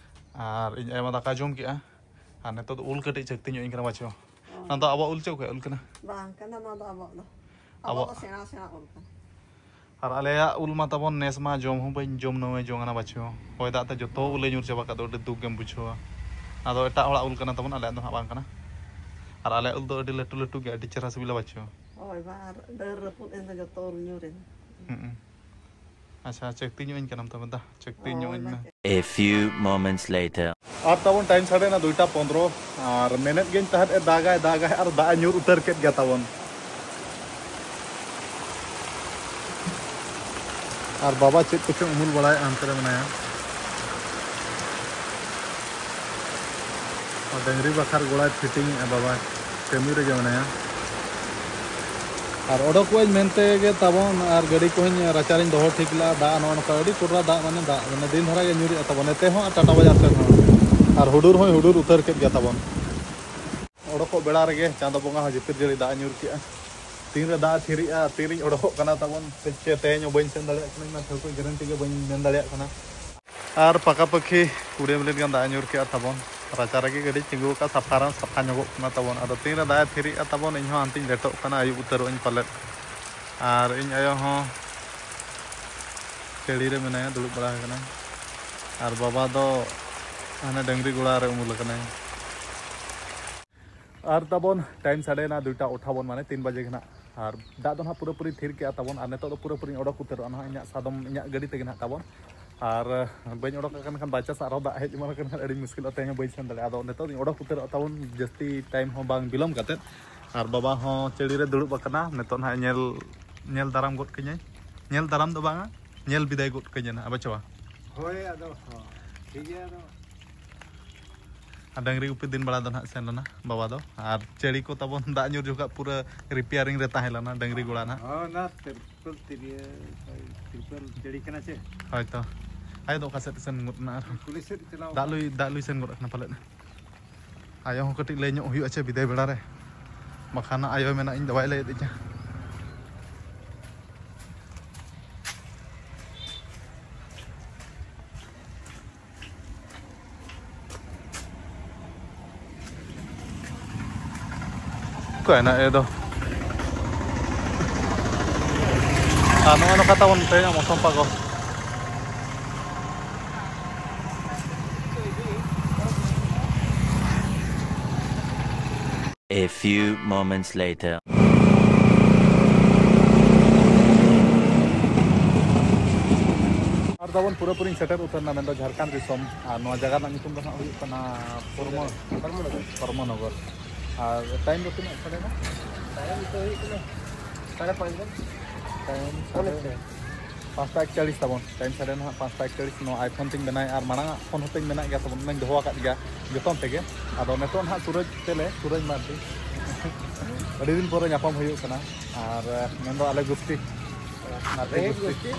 ᱟᱨ ᱤᱧ ᱟᱭᱳ ᱢᱟ ᱫᱟᱠᱟᱭ ᱡᱚᱢ ᱠᱮᱜᱼᱟ᱾ ᱟᱨ ᱱᱤᱛᱚᱜ ᱫᱚ ᱩᱞ ᱠᱟᱹᱴᱤᱡ ᱪᱟᱹᱠᱛᱤ ᱧᱚᱜ ᱤᱧ ᱠᱟᱱᱟ, ᱵᱟᱪᱷᱚ᱾ ᱚᱱᱟ ᱫᱚ ᱟᱵᱚᱣᱟᱜ ᱩᱞ ᱪᱮᱫ ᱚᱠᱚᱭᱟᱜ ᱩᱞ ᱠᱟᱱᱟ? ᱵᱟᱝ ᱠᱟᱱᱟ, ᱱᱚᱣᱟ ᱫᱚ ᱟᱵᱚᱣᱟᱜ ᱫᱚ᱾ ᱟᱵᱚᱣᱟᱜ ᱟᱵᱚᱣᱟᱜ ᱫᱚ ᱥᱮᱬᱟ ᱥᱮᱬᱟ ᱩᱞ ᱠᱟᱱᱟ᱾ ᱟᱨ ᱟᱞᱮᱭᱟᱜ ᱩᱞ ᱢᱟ ᱛᱟᱵᱚᱱ ᱱᱮᱥ ᱢᱟ ᱡᱚᱢ ᱦᱚᱸ ᱵᱟᱹᱧ ᱡᱚᱢ ᱱᱟᱹᱣᱟᱹᱭ ᱡᱚᱝ ᱟᱱᱟ ᱵᱟᱪᱷᱚ᱾ ᱦᱚᱭ ᱫᱟᱜ ᱛᱮ ᱡᱚᱛᱚ ᱩᱞᱮ ᱧᱩᱨ ᱪᱟᱵᱟ ᱠᱟᱜ ᱫᱚ, ᱟᱹᱰᱤ ᱫᱩᱠ ᱜᱮᱢ ᱵᱩᱡᱷᱟᱹᱣᱟ᱾ ᱟᱫᱚ ᱮᱴᱟᱜ ᱦᱚᱲᱟᱜ ᱩᱞ ᱠᱟᱱᱟ ᱛᱟᱵᱚᱱ, ᱟᱞᱮᱭᱟᱜ ᱫᱚ ᱦᱟᱸᱜ ᱵᱟᱝ ᱠᱟᱱᱟ᱾ ᱟᱨ ᱟᱞᱮᱭᱟᱜ ᱩᱞ ᱫᱚ ᱟᱹᱰᱤ ᱞᱟᱹᱴᱩ ᱞᱟᱹᱴᱩ ᱜᱮᱭᱟ, ᱟᱹᱰᱤ ᱪᱮᱦᱨᱟ ᱥᱤᱵᱤᱞᱟ ᱵᱟᱪᱷᱚ᱾ ᱦᱳᱭ, ᱵᱟᱨ ᱰᱟᱹᱨ ᱨᱟᱹᱯᱩᱫ ᱮᱱ ᱫᱚ ᱡᱚᱛᱚ ᱩᱞ ᱧᱩᱨ ᱮᱱ᱾ ᱦᱩᱸ᱾ ᱟᱪᱪᱷᱟ, ᱪᱟᱹᱠᱛᱤ ᱧᱚᱜ ᱟᱹᱧ ᱠᱟᱱᱟᱢ ᱛᱚᱵᱮ ᱫᱟ, ᱪᱟᱹᱠᱛᱤ ᱧᱚᱜ ᱟᱹᱧ ᱢᱮ᱾ A few moments later. ᱟᱨ ᱛᱟᱵᱚᱱ ᱴᱟᱭᱤᱢ ᱥᱟᱰᱮᱭᱮᱱᱟ ᱫᱩᱭᱴᱟ ᱯᱚᱱᱫᱽᱨᱚ, ᱟᱨ ᱢᱮᱱᱮᱫ ᱜᱤᱭᱟᱹᱧ ᱛᱟᱦᱮᱸᱫ ᱮ ᱫᱟᱜᱟᱭ, ᱫᱟᱜᱟᱭ, ᱟᱨ ᱫᱟᱜ ᱮ ᱧᱩᱨ ᱩᱛᱟᱹᱨ ᱠᱮᱫ ᱜᱮᱭᱟ ᱛᱟᱵᱚᱱ᱾ ᱟᱨ ᱵᱟᱵᱟ ᱪᱮᱫ ᱠᱚᱪᱚ ᱩᱢᱩᱞ ᱵᱟᱲᱟᱭᱮᱫ ᱦᱟᱱᱛᱮ ᱨᱮ ᱢᱮᱱᱟᱭᱟ᱾ ᱟᱨ ᱰᱟᱹᱝᱨᱤ ᱵᱟᱠᱷᱟᱨ ᱜᱚᱲᱟᱭ ᱯᱷᱤᱴᱤᱝ ᱮᱫᱼᱟ ᱵᱟᱵᱟ, ᱠᱟᱹᱢᱤ ᱨᱮᱜᱮ ᱢᱮᱱᱟᱭᱟ᱾ ᱟᱨ ᱚᱰᱚᱠᱚᱜ ᱟᱹᱧ ᱢᱮᱱᱛᱮ ᱜᱮ ᱛᱟᱵᱚᱱ, ᱟᱨ ᱜᱟᱹᱰᱤ ᱠᱚᱦᱚᱸᱧ ᱨᱟᱪᱟᱨᱤᱧ ᱫᱚᱦᱚ ᱴᱷᱤᱠ ᱞᱮᱫᱼᱟ᱾ ᱫᱟᱜ ᱱᱚᱜᱼᱚ ᱱᱚᱝᱠᱟ ᱟᱹᱰᱤ ᱠᱚᱰᱨᱟ ᱫᱟᱜ, ᱢᱟᱱᱮ ᱫᱟᱜ ᱢᱟᱱᱮ ᱫᱤᱱ ᱫᱷᱟᱨᱟ ᱜᱮ ᱧᱩᱨᱮᱜᱼᱟ ᱛᱟᱵᱚᱱ ᱱᱚᱛᱮ ᱦᱚᱸ ᱟᱨ ᱴᱟᱴᱟ ᱵᱟᱡᱟᱨ ᱥᱮᱫ ᱦᱚᱸ᱾ ᱟᱨ ᱦᱩᱰᱩᱨ ᱦᱚᱸᱭ ᱦᱩᱰᱩᱨ ᱩᱛᱟᱹᱨ ᱠᱮᱫ ᱜᱮᱭᱟ ᱛᱟᱵᱚᱱ᱾ ᱚᱰᱚᱠᱚᱜ ᱵᱮᱲᱟ ᱨᱮᱜᱮ ᱪᱟᱸᱫᱚ ᱵᱚᱸᱜᱟ ᱦᱚᱸ ᱡᱷᱤᱯᱤᱨ ᱡᱷᱟᱹᱲᱤ ᱫᱟᱜ ᱮ ᱧᱩᱨ ᱠᱮᱜᱼᱟ᱾ ᱛᱤᱱᱨᱮ ᱫᱟᱜ ᱮ ᱛᱷᱤᱨᱮᱜᱼᱟ, ᱛᱤᱨᱤᱧ ᱚᱰᱚᱠᱚᱜ ᱠᱟᱱᱟ ᱛᱟᱵᱚᱱ, ᱥᱮ ᱪᱮᱫ ᱛᱮᱦᱮᱧ ᱦᱚᱸ ᱵᱟᱹᱧ ᱥᱮᱱ ᱫᱟᱲᱮᱭᱟᱜ ᱠᱟᱱᱟ, ᱤᱧ ᱢᱟ ᱴᱷᱟᱹᱣᱠᱟᱹ ᱜᱮᱨᱮᱱᱴᱤ ᱜᱮ ᱵᱟᱹᱧ ᱢᱮᱱ ᱫᱟᱲᱮᱭᱟᱜ ᱠᱟᱱᱟ᱾ ᱟᱨ ᱯᱟᱠᱟ ᱯᱟᱹᱠᱤ ᱠᱩᱲᱤ ᱢᱤᱱᱤᱴ ᱜᱟᱱ ᱫᱟᱜ ᱮ ᱧᱩᱨ ᱠᱮᱜᱼᱟ ᱛᱟᱵᱚᱱ᱾ ᱨᱟᱪᱟ ᱨᱮᱜᱮ ᱜᱟᱹᱰᱤ ᱛᱤᱸᱜᱩ ᱟᱠᱟᱫ, ᱥᱟᱯᱷᱟ ᱨᱮ ᱥᱟᱯᱷᱟ ᱧᱚᱜᱚᱜ ᱠᱟᱱᱟ ᱛᱟᱵᱚᱱ᱾ ᱟᱫᱚ ᱛᱤᱱᱨᱮ ᱫᱟᱜ ᱮ ᱛᱷᱤᱨᱮᱜᱼᱟ ᱛᱟᱵᱚᱱ, ᱤᱧ ᱦᱚᱸ ᱦᱟᱱᱛᱮᱧ ᱞᱮᱴᱚᱜ ᱠᱟᱱᱟ, ᱟᱹᱭᱩᱵ ᱩᱛᱟᱹᱨᱚᱜ ᱟᱹᱧ ᱯᱟᱞᱮᱫ᱾ ᱟᱨ ᱤᱧ ᱟᱭᱳ ᱦᱚᱸ ᱪᱟᱹᱲᱤ ᱨᱮ ᱢᱮᱱᱟᱭᱟ, ᱫᱩᱲᱩᱵ ᱵᱟᱲᱟ ᱟᱠᱟᱱᱟᱭ᱾ ᱟᱨ ᱵᱟᱵᱟ ᱫᱚ ᱦᱟᱱᱮ ᱰᱟᱹᱝᱨᱤ ᱜᱚᱲᱟ ᱨᱮ ᱩᱢᱩᱞ ᱟᱠᱟᱱᱟᱭ᱾ ᱟᱨ ᱛᱟᱵᱚᱱ ᱴᱟᱭᱤᱢ ᱥᱟᱰᱮᱭᱮᱱᱟ ᱫᱩᱭᱴᱟ ᱟᱴᱷᱟᱵᱚᱱ, ᱢᱟᱱᱮ ᱛᱤᱱ ᱵᱟᱡᱮ ᱜᱮ ᱱᱟᱦᱟᱜ᱾ ᱟᱨ ᱫᱟᱜ ᱫᱚ ᱱᱟᱦᱟᱜ ᱯᱩᱨᱟᱹᱯᱩᱨᱤ ᱛᱷᱤᱨ ᱠᱮᱜᱼᱟ ᱛᱟᱵᱚᱱ᱾ ᱟᱨ ᱱᱤᱛᱚᱜ ᱫᱚ ᱯᱩᱨᱟᱹᱯᱩᱨᱤᱧ ᱚᱰᱚᱠ ᱩᱛᱟᱹᱨᱚᱜᱼᱟ ᱱᱟᱦᱟᱜ ᱤᱧᱟᱹᱜ ᱥᱟᱫᱚᱢ, ᱤᱧᱟᱹᱜ ᱜᱟᱹᱰᱤ ᱛᱮᱜᱮ ᱱᱟᱦᱟᱜ ᱛᱟᱵᱚᱱ᱾ ᱟᱨ ᱵᱟᱹᱧ ᱚᱰᱚᱠ ᱟᱠᱟᱱ ᱠᱷᱟᱱ by chance ᱟᱨᱦᱚᱸ ᱫᱟᱜ ᱦᱮᱡ ᱮᱢᱟᱱ ᱟᱠᱟᱱ ᱠᱷᱟᱱ ᱟᱹᱰᱤ ᱢᱩᱥᱠᱤᱞᱚᱜᱼᱟ, ᱛᱮᱦᱮᱧ ᱦᱚᱸ ᱵᱟᱹᱧ ᱥᱮᱱ ᱫᱟᱲᱮᱭᱟᱜᱼᱟ᱾ ᱟᱫᱚ ᱱᱤᱛᱚᱜ ᱫᱚᱧ ᱚᱰᱚᱠ ᱩᱛᱟᱹᱨᱚᱜᱼᱟ ᱛᱟᱵᱚᱱ ᱡᱟᱹᱥᱛᱤ ᱴᱟᱭᱤᱢ ᱦᱚᱸ ᱵᱟᱝ ᱵᱤᱞᱚᱢ ᱠᱟᱛᱮᱫ᱾ ᱟᱨ ᱵᱟᱵᱟ ᱦᱚᱸ ᱪᱟᱹᱲᱤ ᱨᱮ ᱫᱩᱲᱩᱵ ᱟᱠᱟᱱᱟ, ᱱᱤᱛᱚᱜ ᱱᱟᱦᱟᱜ ᱧᱮᱞ, ᱧᱮᱞ ᱫᱟᱨᱟᱢ ᱜᱚᱫ ᱠᱟᱹᱧᱟᱹᱭ᱾ ᱧᱮᱞ ᱫᱟᱨᱟᱢ ᱫᱚ ᱵᱟᱝᱟ, ᱧᱮᱞ ᱵᱤᱫᱟᱹᱭ ᱜᱚᱫ ᱠᱟᱹᱧᱟᱹ ᱱᱟᱦᱟᱜ, ᱵᱟᱪᱷᱟᱣᱟ᱾ ᱦᱳᱭ, ᱟᱫᱚ ᱦᱚᱸ, ᱴᱷᱤᱠ ᱜᱮᱭᱟ, ᱟᱫᱚ᱾ ᱟᱨ ᱰᱟᱹᱝᱨᱤ ᱜᱩᱯᱤ ᱫᱤᱱ ᱵᱮᱲᱟ ᱫᱚ ᱱᱟᱦᱟᱜ ᱥᱮᱱ ᱞᱮᱱᱟ ᱵᱟᱵᱟ ᱫᱚ, ᱟᱨ ᱪᱟᱹᱲᱤ ᱠᱚ ᱛᱟᱵᱚᱱ ᱫᱟᱜ ᱧᱩᱨ ᱡᱚᱠᱷᱟᱜ ᱯᱩᱨᱟᱹ repairing ᱨᱮ ᱛᱟᱦᱮᱸ ᱞᱮᱱᱟ ᱰᱟᱹᱝᱨᱤ ᱜᱚᱲᱟ ᱱᱟᱦᱟᱜ᱾ ᱦᱚᱸ, ᱚᱱᱟ ᱛᱤᱨᱯᱚᱞ ᱛᱤᱨᱭᱟᱹ, ᱛᱤᱨᱯᱚᱞ ᱪᱟᱹᱲᱤ ᱠᱟᱱᱟ ᱪᱮ? ᱦᱳᱭ ᱛᱚ᱾ ᱟᱭᱳ ᱫᱚ ᱚᱠᱟ ᱥᱮᱫ ᱥᱮᱱ ᱜᱚᱫ ᱮᱱᱟ ᱟᱨᱦᱚᱸ? ᱠᱩᱞᱦᱤ ᱥᱮᱫ ᱪᱟᱞᱟᱣ ᱫᱟᱜ ᱞᱩᱭ, ᱫᱟᱜ ᱞᱩᱭ ᱥᱮᱱ ᱜᱚᱫ ᱟᱠᱟᱱᱟ ᱯᱟᱞᱮᱫ᱾ ᱟᱭᱳ ᱦᱚᱸ ᱠᱟᱹᱴᱤᱡ ᱞᱟᱹᱭ ᱧᱚᱜ ᱦᱩᱭᱩᱜᱼᱟ ᱪᱮ ᱵᱤᱫᱟᱹᱭ ᱵᱮᱲᱟ ᱨᱮ, ᱵᱟᱠᱷᱟᱱ ᱟᱭᱳ ᱢᱮᱱᱟ ᱤᱧ ᱫᱚ ᱵᱟᱭ ᱞᱟᱹᱭ ᱤᱫᱤᱧᱟ᱾ ᱚᱠᱟᱭᱮᱱᱟ ᱮ ᱫᱚ? ᱟᱨ ᱱᱚᱜᱼᱚᱭ ᱱᱚᱝᱠᱟ ᱛᱟᱵᱚᱱ ᱛᱮᱦᱮᱧᱟᱜ ᱢᱳᱥᱚᱢ ᱯᱟᱜᱚ᱾ A few moments later. ᱟᱨ ᱛᱟᱵᱚᱱ ᱯᱩᱨᱟᱹᱯᱩᱨᱤᱧ ᱥᱮᱴᱮᱨ ᱩᱛᱟᱹᱨ ᱮᱱᱟ, ᱢᱮᱱᱫᱚ ᱡᱷᱟᱲᱠᱷᱚᱸᱰ ᱫᱤᱥᱚᱢ᱾ ᱟᱨ ᱱᱚᱣᱟ ᱡᱟᱭᱜᱟ ᱨᱮᱱᱟᱜ ᱧᱩᱛᱩᱢ ᱫᱚ ᱦᱟᱸᱜ ᱦᱩᱭᱩᱜ ᱠᱟᱱᱟ ᱯᱚᱨᱢᱚ-, ᱯᱚᱨᱢᱚᱱᱚᱜᱚᱨ᱾ ᱯᱚᱨᱢᱚᱱᱚᱜᱚᱨ᱾ ᱟᱨ ᱴᱟᱭᱤᱢ ᱫᱚ ᱛᱤᱱᱟᱹᱜ ᱥᱟᱰᱮᱱᱟ? ᱴᱟᱭᱤᱢ ᱫᱚ ᱦᱩᱭᱩᱜ ᱠᱟᱱᱟ ᱥᱟᱲᱮ ᱯᱟᱸᱪ ᱜᱟᱱ᱾ ᱴᱟᱭᱤᱢ ᱯᱚᱱᱮ ᱥᱟᱲᱮ ᱪᱷᱚᱭ᱾ ᱯᱟᱸᱪᱴᱟ ᱮᱠᱪᱟᱞᱤᱥ ᱛᱟᱵᱚᱱ, ᱴᱟᱭᱤᱢ ᱥᱟᱰᱮ ᱱᱟᱦᱟᱜ ᱯᱟᱸᱪᱴᱟ ᱮᱠᱪᱟᱞᱤᱥ᱾ ᱱᱚᱣᱟ iPhone ᱛᱤᱧ ᱵᱮᱱᱟᱣᱮᱫᱼᱟ ᱟᱨ ᱢᱟᱲᱟᱝ ᱟᱜ ᱯᱷᱳᱱ ᱦᱚᱸᱛᱤᱧ ᱢᱮᱱᱟᱜ ᱜᱮᱭᱟ ᱛᱟᱵᱚᱱ, ᱚᱱᱟᱧ ᱫᱚᱦᱚ ᱟᱠᱟᱫ ᱜᱮᱭᱟ ᱡᱚᱛᱚᱱ ᱛᱮᱜᱮ᱾ ᱟᱫᱚ ᱱᱤᱛᱚᱜ ᱱᱟᱦᱟᱜ ᱥᱩᱨᱚᱡᱽ ᱛᱮᱞᱮ, ᱥᱩᱨᱚᱡᱽ ᱢᱟᱨᱰᱤ, ᱟᱹᱰᱤ ᱫᱤᱱ ᱯᱚᱨᱮ ᱧᱟᱯᱟᱢ ᱦᱩᱭᱩᱜ ᱠᱟᱱᱟ᱾ ᱟᱨ ᱢᱮᱱᱫᱚ ᱟᱞᱮ ᱜᱩᱥᱴᱤ, ᱜᱟᱛᱮ ᱨᱮᱸᱜᱮᱡ ᱜᱩᱥᱴᱤ᱾ ᱜᱩᱥᱴᱤ᱾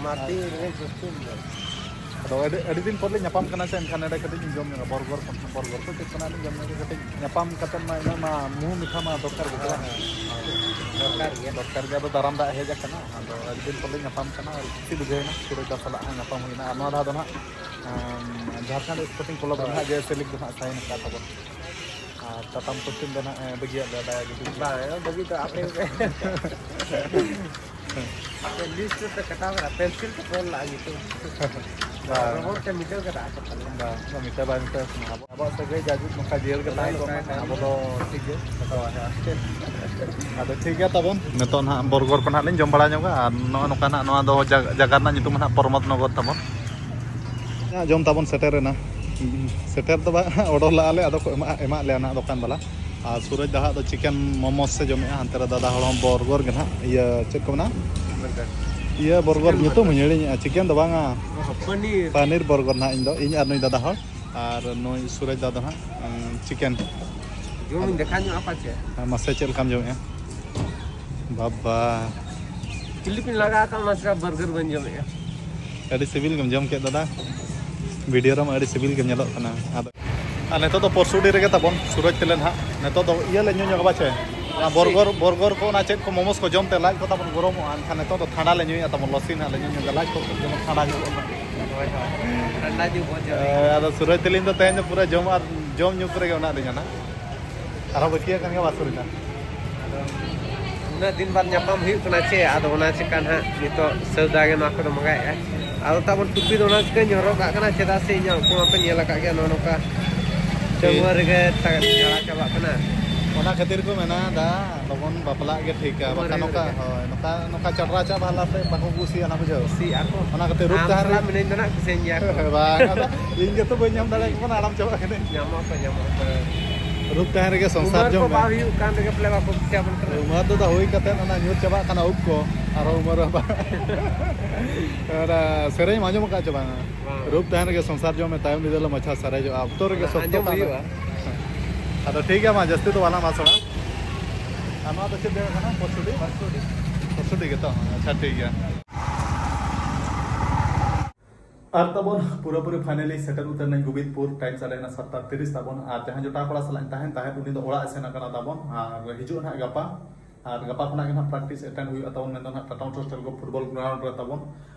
ᱢᱟᱨᱛᱤ ᱨᱮᱸᱜᱮᱡ ᱜᱩᱥᱴᱤ ᱢᱮᱱᱟᱜᱼᱟ᱾ ᱟᱫᱚ ᱟᱹᱰᱤ, ᱟᱹᱰᱤ ᱫᱤᱱ ᱯᱚᱨ ᱞᱮ ᱧᱟᱯᱟᱢ ᱠᱟᱱᱟ ᱥᱮ, ᱮᱱᱠᱷᱟᱱ ᱱᱚᱰᱮ ᱠᱟᱹᱴᱤᱡ ᱤᱧ ᱡᱚᱢ ᱧᱚᱜᱟ ᱵᱚᱨᱜᱚᱨ ᱠᱚ, ᱵᱚᱨᱜᱚᱨ ᱠᱚ ᱪᱮᱫ ᱠᱟᱱᱟ ᱞᱤᱧ ᱡᱚᱢ ᱧᱚᱜᱟ ᱠᱟᱹᱴᱤᱡ᱾ ᱧᱟᱯᱟᱢ ᱠᱟᱛᱮᱫ ᱢᱟ ᱤᱱᱟᱹᱜ ᱢᱟ ᱢᱩ ᱢᱤᱴᱷᱟ ᱢᱟ ᱫᱚᱨᱠᱟᱨ ᱜᱮ ᱥᱮ ᱵᱟᱝ? ᱫᱚᱨᱠᱟᱨ ᱜᱮᱭᱟ᱾ ᱫᱚᱨᱠᱟᱨ ᱜᱮ, ᱟᱫᱚ ᱫᱟᱨᱟᱢ ᱫᱟᱜ ᱦᱮᱡ ᱟᱠᱟᱱᱟ, ᱟᱫᱚ ᱟᱹᱰᱤ ᱫᱤᱱ ᱯᱚᱨ ᱞᱮ ᱧᱟᱯᱟᱢ ᱠᱟᱱᱟ, ᱟᱹᱰᱤ ᱠᱩᱥᱤ ᱵᱩᱡᱷᱟᱹᱣ ᱮᱱᱟ ᱥᱩᱨᱚᱡᱽ ᱫᱟ ᱥᱟᱞᱟᱜ ᱦᱚᱸ ᱧᱟᱯᱟᱢ ᱦᱩᱭᱱᱟ᱾ ᱟᱨ ᱱᱚᱣᱟ ᱫᱷᱟᱣ ᱫᱚ ᱱᱟᱦᱟᱜ, ᱮᱸ, ᱡᱷᱟᱲᱠᱷᱚᱸᱰ ᱥᱯᱳᱨᱴᱤᱝ ᱠᱞᱟᱵᱽ ᱨᱮ ᱦᱳᱭ᱾ ᱱᱟᱦᱟᱜ ᱡᱮ ᱥᱮᱞᱮᱠᱴ ᱫᱚ ᱱᱟᱦᱟᱜ ᱥᱟᱭᱤᱱ ᱟᱠᱟᱫ ᱛᱟᱵᱚᱱ᱾ ᱟᱨ ᱪᱟᱛᱟᱢ ᱠᱚᱥᱪᱮᱱ ᱫᱚ ᱱᱟᱦᱟᱜ, ᱮ, ᱵᱟᱹᱜᱤᱭᱟᱜ ᱞᱮᱭᱟ, ᱫᱟᱭᱟ ᱜᱮ ᱵᱟᱹᱜᱤ᱾ ᱵᱟᱝ, ᱵᱟᱹᱜᱤ ᱫᱚ ᱟᱯᱮ ᱜᱮ᱾ ᱟᱯᱮ ᱞᱤᱥᱴ ᱨᱮ ᱠᱟᱴᱟᱣ ᱠᱟᱫᱟ, ᱯᱮᱱᱥᱤᱞ ᱛᱮ ᱚᱞ ᱞᱟᱜᱼᱟ ᱧᱩᱛᱩᱢ᱾ ᱵᱟᱝ᱾ ᱨᱚᱵᱚᱲ ᱛᱮ ᱢᱤᱴᱟᱹᱣ ᱠᱟᱫᱟ ᱟᱠᱚ ᱛᱟᱞᱮ᱾ ᱵᱟᱝ, ᱢᱤᱴᱟᱹᱣ ᱵᱟᱭ ᱢᱤᱴᱟᱹᱣ ᱠᱟᱱᱟ᱾ ᱟᱵᱚ, ᱟᱵᱚᱣᱟᱜ ᱥᱟᱹᱜᱟᱹᱭ ᱡᱟᱭᱡᱩᱜᱽ ᱱᱚᱝᱠᱟ ᱡᱤᱭᱟᱹᱲ ᱜᱮ ᱛᱟᱦᱮᱸ ᱠᱚᱜ ᱢᱟ, ᱟᱵᱚ ᱫᱚ ᱴᱷᱤᱠ ᱜᱮ᱾ ᱟᱫᱚ ᱴᱷᱤᱠ ᱜᱮᱭᱟ ᱛᱟᱵᱚᱱ, ᱱᱤᱛᱚᱜ ᱱᱟᱦᱟᱜ ᱵᱚᱨᱜᱚᱨ ᱠᱚ ᱱᱟᱦᱟᱜ ᱞᱤᱧ ᱡᱚᱢ ᱵᱟᱲᱟ ᱧᱚᱜᱟ, ᱟᱨ ᱱᱚᱜᱼᱚ ᱱᱚᱝᱠᱟ ᱱᱟᱦᱟᱜ ᱱᱚᱣᱟ ᱫᱚ ᱡᱟᱜ-, ᱡᱟᱭᱜᱟ ᱨᱮᱱᱟᱜ ᱧᱩᱛᱩᱢ ᱱᱟᱦᱟᱜ ᱯᱨᱚᱢᱳᱫᱽ ᱱᱚᱜᱚᱨ ᱛᱟᱵᱚᱱ᱾ ᱡᱚᱢ ᱛᱟᱵᱚᱱ ᱥᱮᱴᱮᱨ ᱮᱱᱟ᱾ ᱥᱮᱴᱮᱨ ᱫᱚ ᱵᱟᱝ, ᱚᱰᱟᱨ ᱞᱟᱜᱼᱟ ᱞᱮ, ᱟᱫᱚ ᱠᱚ ᱮᱢᱟᱜ, ᱮᱢᱟᱜ ᱞᱮᱭᱟ ᱱᱟᱦᱟᱜ ᱫᱚᱠᱟᱱ ᱵᱟᱞᱟ᱾ ᱟᱨ ᱥᱩᱨᱚᱡᱽ ᱫᱟ ᱦᱟᱸᱜ ᱫᱚ ᱪᱤᱠᱮᱱ ᱢᱳᱢᱳᱥ ᱮ ᱡᱚᱢᱮᱜᱼᱟ, ᱦᱟᱱᱛᱮ ᱨᱮ ᱫᱟᱫᱟ ᱦᱚᱲ ᱦᱚᱸ ᱵᱚᱨᱜᱚᱨ ᱜᱮ ᱱᱟᱦᱟᱜ, ᱤᱭᱟᱹ ᱪᱮᱫ ᱠᱚ ᱢᱮᱱᱟ? ᱵᱟᱨᱜᱟᱨ᱾ ᱤᱭᱟᱹ ᱵᱚᱨᱜᱚᱨ ᱪᱤᱠᱮᱱ ᱧᱩᱛᱩᱢ ᱵᱟᱨᱜᱟᱨ᱾ ᱦᱤᱧ ᱦᱤᱲᱤᱧᱮᱜᱼᱟ, ᱪᱤᱠᱮᱱ ᱫᱚ ᱵᱟᱝᱟ, ᱚ, ᱯᱟᱱᱤᱨ᱾ ᱯᱟᱱᱤᱨ ᱵᱚᱨᱜᱚᱨ ᱱᱟᱦᱟᱜ ᱤᱧ ᱫᱚ, ᱤᱧ ᱟᱨ ᱱᱩᱭ ᱫᱟᱫᱟ ᱦᱚᱲ ᱟᱨ ᱱᱩᱭ ᱥᱩᱨᱚᱡᱽ ᱫᱟ ᱫᱚ ᱱᱟᱦᱟᱜ, ᱩᱸ, ᱪᱤᱠᱮᱱ᱾ ᱡᱚᱢᱤᱧ ᱫᱮᱠᱷᱟ ᱧᱚᱜ ᱟᱠᱚ ᱪᱮ? ᱦᱮᱸ, ᱢᱟᱥᱮ ᱪᱮᱫ ᱞᱮᱠᱟᱢ ᱡᱚᱢᱮᱜᱼᱟ? ᱵᱟᱵᱟ᱾ ᱠᱤᱞᱤᱯ ᱤᱧ ᱞᱟᱜᱟᱣ ᱟᱠᱟᱫ, ᱚᱱᱟ ᱪᱮᱠᱟ ᱵᱟᱨᱜᱟᱨ ᱵᱟᱹᱧ ᱡᱚᱢᱮᱜᱼᱟ? ᱟᱹᱰᱤ ᱥᱤᱵᱤᱞ ᱜᱮᱢ ᱡᱚᱢ ᱠᱮᱫ ᱫᱟᱫᱟ, ᱵᱷᱤᱰᱤᱭᱳ ᱨᱮᱢᱟ ᱟᱹᱰᱤ ᱥᱤᱵᱤᱞ ᱜᱮᱢ ᱧᱮᱞᱚᱜ ᱠᱟᱱᱟ᱾ ᱟᱫᱚ, ᱟᱨ ᱱᱤᱛᱚᱜ ᱫᱚ ᱯᱚᱨᱥᱩᱰᱤ ᱨᱮᱜᱮ ᱛᱟᱵᱚᱱ ᱥᱩᱨᱚᱡᱽ ᱛᱮᱞᱮ ᱱᱟᱦᱟᱜ᱾ ᱱᱤᱛᱚᱜ ᱫᱚ ᱤᱭᱟᱹ ᱞᱮ ᱧᱩ ᱧᱚᱜᱟ ᱵᱟᱪᱮ, ᱚᱱᱟ ᱞᱚᱥᱥᱤ᱾ ᱵᱚᱨᱜᱚᱨ, ᱵᱚᱨᱜᱚᱨ ᱠᱚ ᱚᱱᱟ ᱪᱮᱫ ᱠᱚ ᱢᱳᱢᱳᱥ ᱠᱚ ᱡᱚᱢ ᱛᱮ ᱞᱟᱡ ᱠᱚ ᱛᱟᱵᱚᱱ ᱜᱚᱨᱚᱢᱚᱜᱼᱟ, ᱮᱱᱠᱷᱟᱱ ᱱᱤᱛᱚᱜ ᱫᱚ ᱴᱷᱟᱱᱰᱟ ᱞᱮ ᱧᱩᱭᱟ ᱛᱟᱵᱚᱱ, ᱞᱚᱥᱥᱤ ᱱᱟᱦᱟᱜ ᱞᱮ ᱧᱩ ᱧᱚᱜᱟ, ᱞᱟᱡ ᱠᱚ ᱡᱮᱢᱚᱱ ᱴᱷᱟᱱᱰᱟ ᱧᱚᱜᱚᱜ ᱢᱟ᱾ ᱦᱳᱭ, ᱦᱳᱭ᱾ ᱴᱷᱟᱱᱰᱟ ᱧᱩ ᱵᱚᱦᱚᱛ ᱡᱟᱹᱨᱩᱨᱤ᱾ ᱦᱮᱸ, ᱟᱫᱚ ᱥᱩᱨᱚᱡᱽ ᱛᱮᱞᱤᱧ ᱫᱚ ᱛᱮᱦᱮᱧ ᱫᱚ ᱯᱩᱨᱟᱹ ᱡᱚᱢ ᱟᱨ ᱡᱚᱢ ᱧᱩ ᱠᱚᱨᱮ ᱜᱮ ᱢᱮᱱᱟᱜ ᱞᱤᱧᱟ ᱱᱟᱦᱟᱜ᱾ ᱟᱨᱦᱚᱸ ᱵᱟᱹᱠᱤᱭᱟᱜ ᱠᱟᱱ ᱜᱮᱭᱟ ᱵᱟᱥᱩᱨᱤ ᱱᱟᱦᱟᱜ᱾ ᱟᱫᱚ ᱩᱱᱟᱹᱜ ᱫᱤᱱ ᱵᱟᱫ ᱧᱟᱯᱟᱢ ᱦᱩᱭᱩᱜ ᱠᱟᱱᱟ ᱪᱮ, ᱟᱫᱚ ᱚᱱᱟ ᱪᱮᱠᱟ ᱱᱟᱦᱟᱜ ᱱᱤᱛᱚᱜ ᱥᱟᱹᱣᱫᱟ ᱜᱮ ᱱᱚᱣᱟ ᱠᱚᱫᱚ ᱢᱟᱸᱜᱟᱭᱮᱫᱼᱟ᱾ ᱟᱫᱚ ᱛᱟᱵᱚᱱ ᱴᱩᱯᱤ ᱫᱚ ᱚᱱᱟ ᱪᱤᱠᱟᱹᱧ ᱦᱚᱨᱚᱜ ᱠᱟᱜ ᱠᱟᱱᱟ, ᱪᱮᱫᱟᱜ ᱥᱮ ᱤᱧᱟᱹᱜ ᱩᱯᱨᱩᱢ ᱢᱟᱯᱮ ᱧᱮᱞ ᱟᱠᱟᱫ ᱜᱮᱭᱟ, ᱱᱚᱜᱼᱚ ᱱᱚᱝᱠᱟ ᱴᱷᱤᱠ᱾ ᱪᱟᱹᱜᱩᱣᱟᱹ ᱨᱮᱜᱮ ᱛᱟ-, ᱡᱷᱟᱲᱟ ᱪᱟᱵᱟᱜ ᱠᱟᱱᱟ᱾ ᱚᱱᱟ ᱠᱷᱟᱹᱛᱤᱨ ᱠᱚ ᱢᱮᱱᱟ ᱫᱟ, ᱞᱚᱜᱚᱱ ᱵᱟᱯᱞᱟᱜ ᱜᱮ ᱴᱷᱤᱠᱟ, ᱩᱢᱟᱹᱨ ᱵᱟᱠᱷᱟᱱ ᱦᱩᱭᱩᱜ ᱱᱚᱝᱠᱟ, ᱨᱮᱜᱮ᱾ ᱦᱳᱭ, ᱱᱚᱝᱠᱟ, ᱱᱚᱝᱠᱟ ᱪᱟᱰᱨᱟ ᱪᱟᱵᱟ ᱦᱟᱞᱟ ᱥᱮ ᱵᱟᱠᱚ ᱠᱩᱥᱤᱭᱟᱜᱼᱟ, ᱚᱱᱟ ᱵᱩᱡᱷᱟᱹᱣ? ᱠᱩᱥᱤᱭᱟᱜᱼᱟ ᱠᱚ᱾ ᱚᱱᱟ ᱠᱷᱟᱹᱛᱤᱨ ᱨᱩᱯ ᱟᱢ ᱛᱟᱦᱮᱱ ᱥᱟᱞᱟᱜ ᱨᱮ ᱢᱤᱱᱟᱹᱧ ᱫᱚ ᱱᱟᱜ ᱠᱩᱥᱤᱭᱟᱹᱧ ᱜᱮᱭᱟ ᱠᱚ᱾ ᱵᱟᱝ, ᱟᱫᱚ ᱤᱧ ᱜᱮᱛᱚ ᱵᱟᱹᱧ ᱧᱟᱢ ᱫᱟᱲᱮᱭᱟᱠᱚ ᱠᱟᱱᱟ, ᱟᱲᱟᱢ ᱪᱟᱵᱟᱜ ᱠᱟᱹᱱᱟᱹᱧ᱾ ᱧᱟᱢᱚᱜ ᱟᱠᱚ, ᱧᱟᱢᱚᱜ ᱟᱠᱚ᱾ ᱨᱩᱯ ᱛᱟᱦᱮᱱ ᱨᱮᱜᱮ ᱥᱚᱝᱥᱟᱨ ᱩᱢᱟᱹᱨ ᱠᱚ ᱡᱚᱝ ᱢᱮ᱾ ᱵᱟᱝ ᱦᱩᱭᱩᱜ ᱠᱟᱱ ᱨᱮᱜᱮ ᱯᱟᱞᱮ ᱵᱟᱠᱚ ᱠᱩᱥᱤᱭᱟᱵᱚᱱ ᱠᱟᱱᱟ᱾ ᱩᱢᱟᱹᱨ ᱫᱚ ᱫᱟ ᱦᱩᱭ ᱠᱟᱛᱮᱫ ᱚᱱᱟ ᱧᱩᱨ ᱪᱟᱵᱟᱜ ᱠᱟᱱᱟ ᱩᱵ ᱠᱚ, ᱟᱨᱦᱚᱸ ᱩᱢᱟᱹᱨ ᱦᱚᱸ ᱵᱟᱝ᱾ ᱚᱱᱟ ᱥᱮᱨᱮᱧ ᱮᱢ ᱟᱸᱡᱚᱢ ᱟᱠᱟᱫ ᱪᱮ ᱵᱟᱝᱟ? ᱵᱟᱝ᱾ ᱨᱩᱯ ᱛᱟᱦᱮᱱ ᱨᱮᱜᱮ ᱥᱚᱝᱥᱟᱨ ᱡᱚᱝ ᱢᱮ, ᱛᱟᱭᱚᱢ ᱵᱤᱫᱟᱹᱞ ᱫᱚ ᱢᱟᱪᱷᱟ ᱥᱟᱨᱮᱡᱚᱜᱼᱟ, ᱚᱠᱛᱚ ᱨᱮᱜᱮ ᱚᱱᱟ ᱥᱚᱠᱛᱚ ᱟᱸᱡᱚᱢ ᱠᱟᱜ ᱢᱮ᱾ ᱦᱩᱭᱩᱜᱼᱟ᱾ ᱟᱫᱚ ᱴᱷᱤᱠ ᱜᱮᱭᱟ, ᱢᱟ ᱡᱟᱹᱥᱛᱤ ᱫᱚ ᱵᱟᱞᱟᱝ ᱵᱷᱟᱥᱚᱱᱟ᱾ ᱟᱨ ᱱᱚᱣᱟ ᱫᱚ ᱪᱮᱫ ᱡᱟᱭᱜᱟ ᱠᱟᱱᱟ? ᱯᱚᱨᱥᱩᱰᱤ? ᱯᱚᱨᱥᱩᱰᱤ᱾ ᱯᱚᱨᱥᱩᱰᱤ ᱜᱮᱛᱚ? ᱟᱪᱪᱷᱟ, ᱴᱷᱤᱠ ᱜᱮᱭᱟ᱾ ᱟᱨ ᱛᱟᱵᱚᱱ ᱯᱩᱨᱟᱹᱯᱩᱨᱤ finally ᱥᱮᱴᱮᱨ ᱩᱛᱟᱹᱨ ᱱᱟᱹᱧ ᱜᱳᱵᱤᱱᱫᱽᱯᱩᱨ᱾ ᱴᱟᱭᱤᱢ ᱪᱟᱞᱟᱣ ᱮᱱᱟ ᱥᱟᱛᱴᱟ ᱛᱤᱨᱤᱥ ᱛᱟᱵᱚᱱ᱾ ᱟᱨ ᱡᱟᱦᱟᱸ ᱡᱚᱴᱟᱣ ᱠᱚᱲᱟ ᱥᱟᱞᱟᱜ ᱤᱧ ᱛᱟᱦᱮᱱ ᱛᱟᱦᱮᱸᱫ, ᱩᱱᱤ ᱫᱚ ᱚᱲᱟᱜ ᱮ ᱥᱮᱱ ᱟᱠᱟᱱᱟ ᱛᱟᱵᱚᱱ᱾ ᱟᱨ ᱦᱤᱡᱩᱜ ᱱᱟᱦᱟᱜ ᱜᱟᱯᱟ᱾ ᱟᱨ ᱜᱟᱯᱟ ᱠᱷᱚᱱᱟᱜ ᱜᱮ ᱱᱟᱦᱟᱜ practice attend ᱦᱩᱭᱩᱜᱼᱟ ᱛᱟᱵᱚᱱ, ᱢᱮᱱᱫᱚ ᱱᱟᱦᱟᱜ ᱴᱟᱴᱟ ᱦᱳᱥᱴᱮᱞ ᱠᱚ ᱯᱷᱩᱴᱵᱚᱞ ground ᱨᱮ ᱛᱟᱵᱚᱱ᱾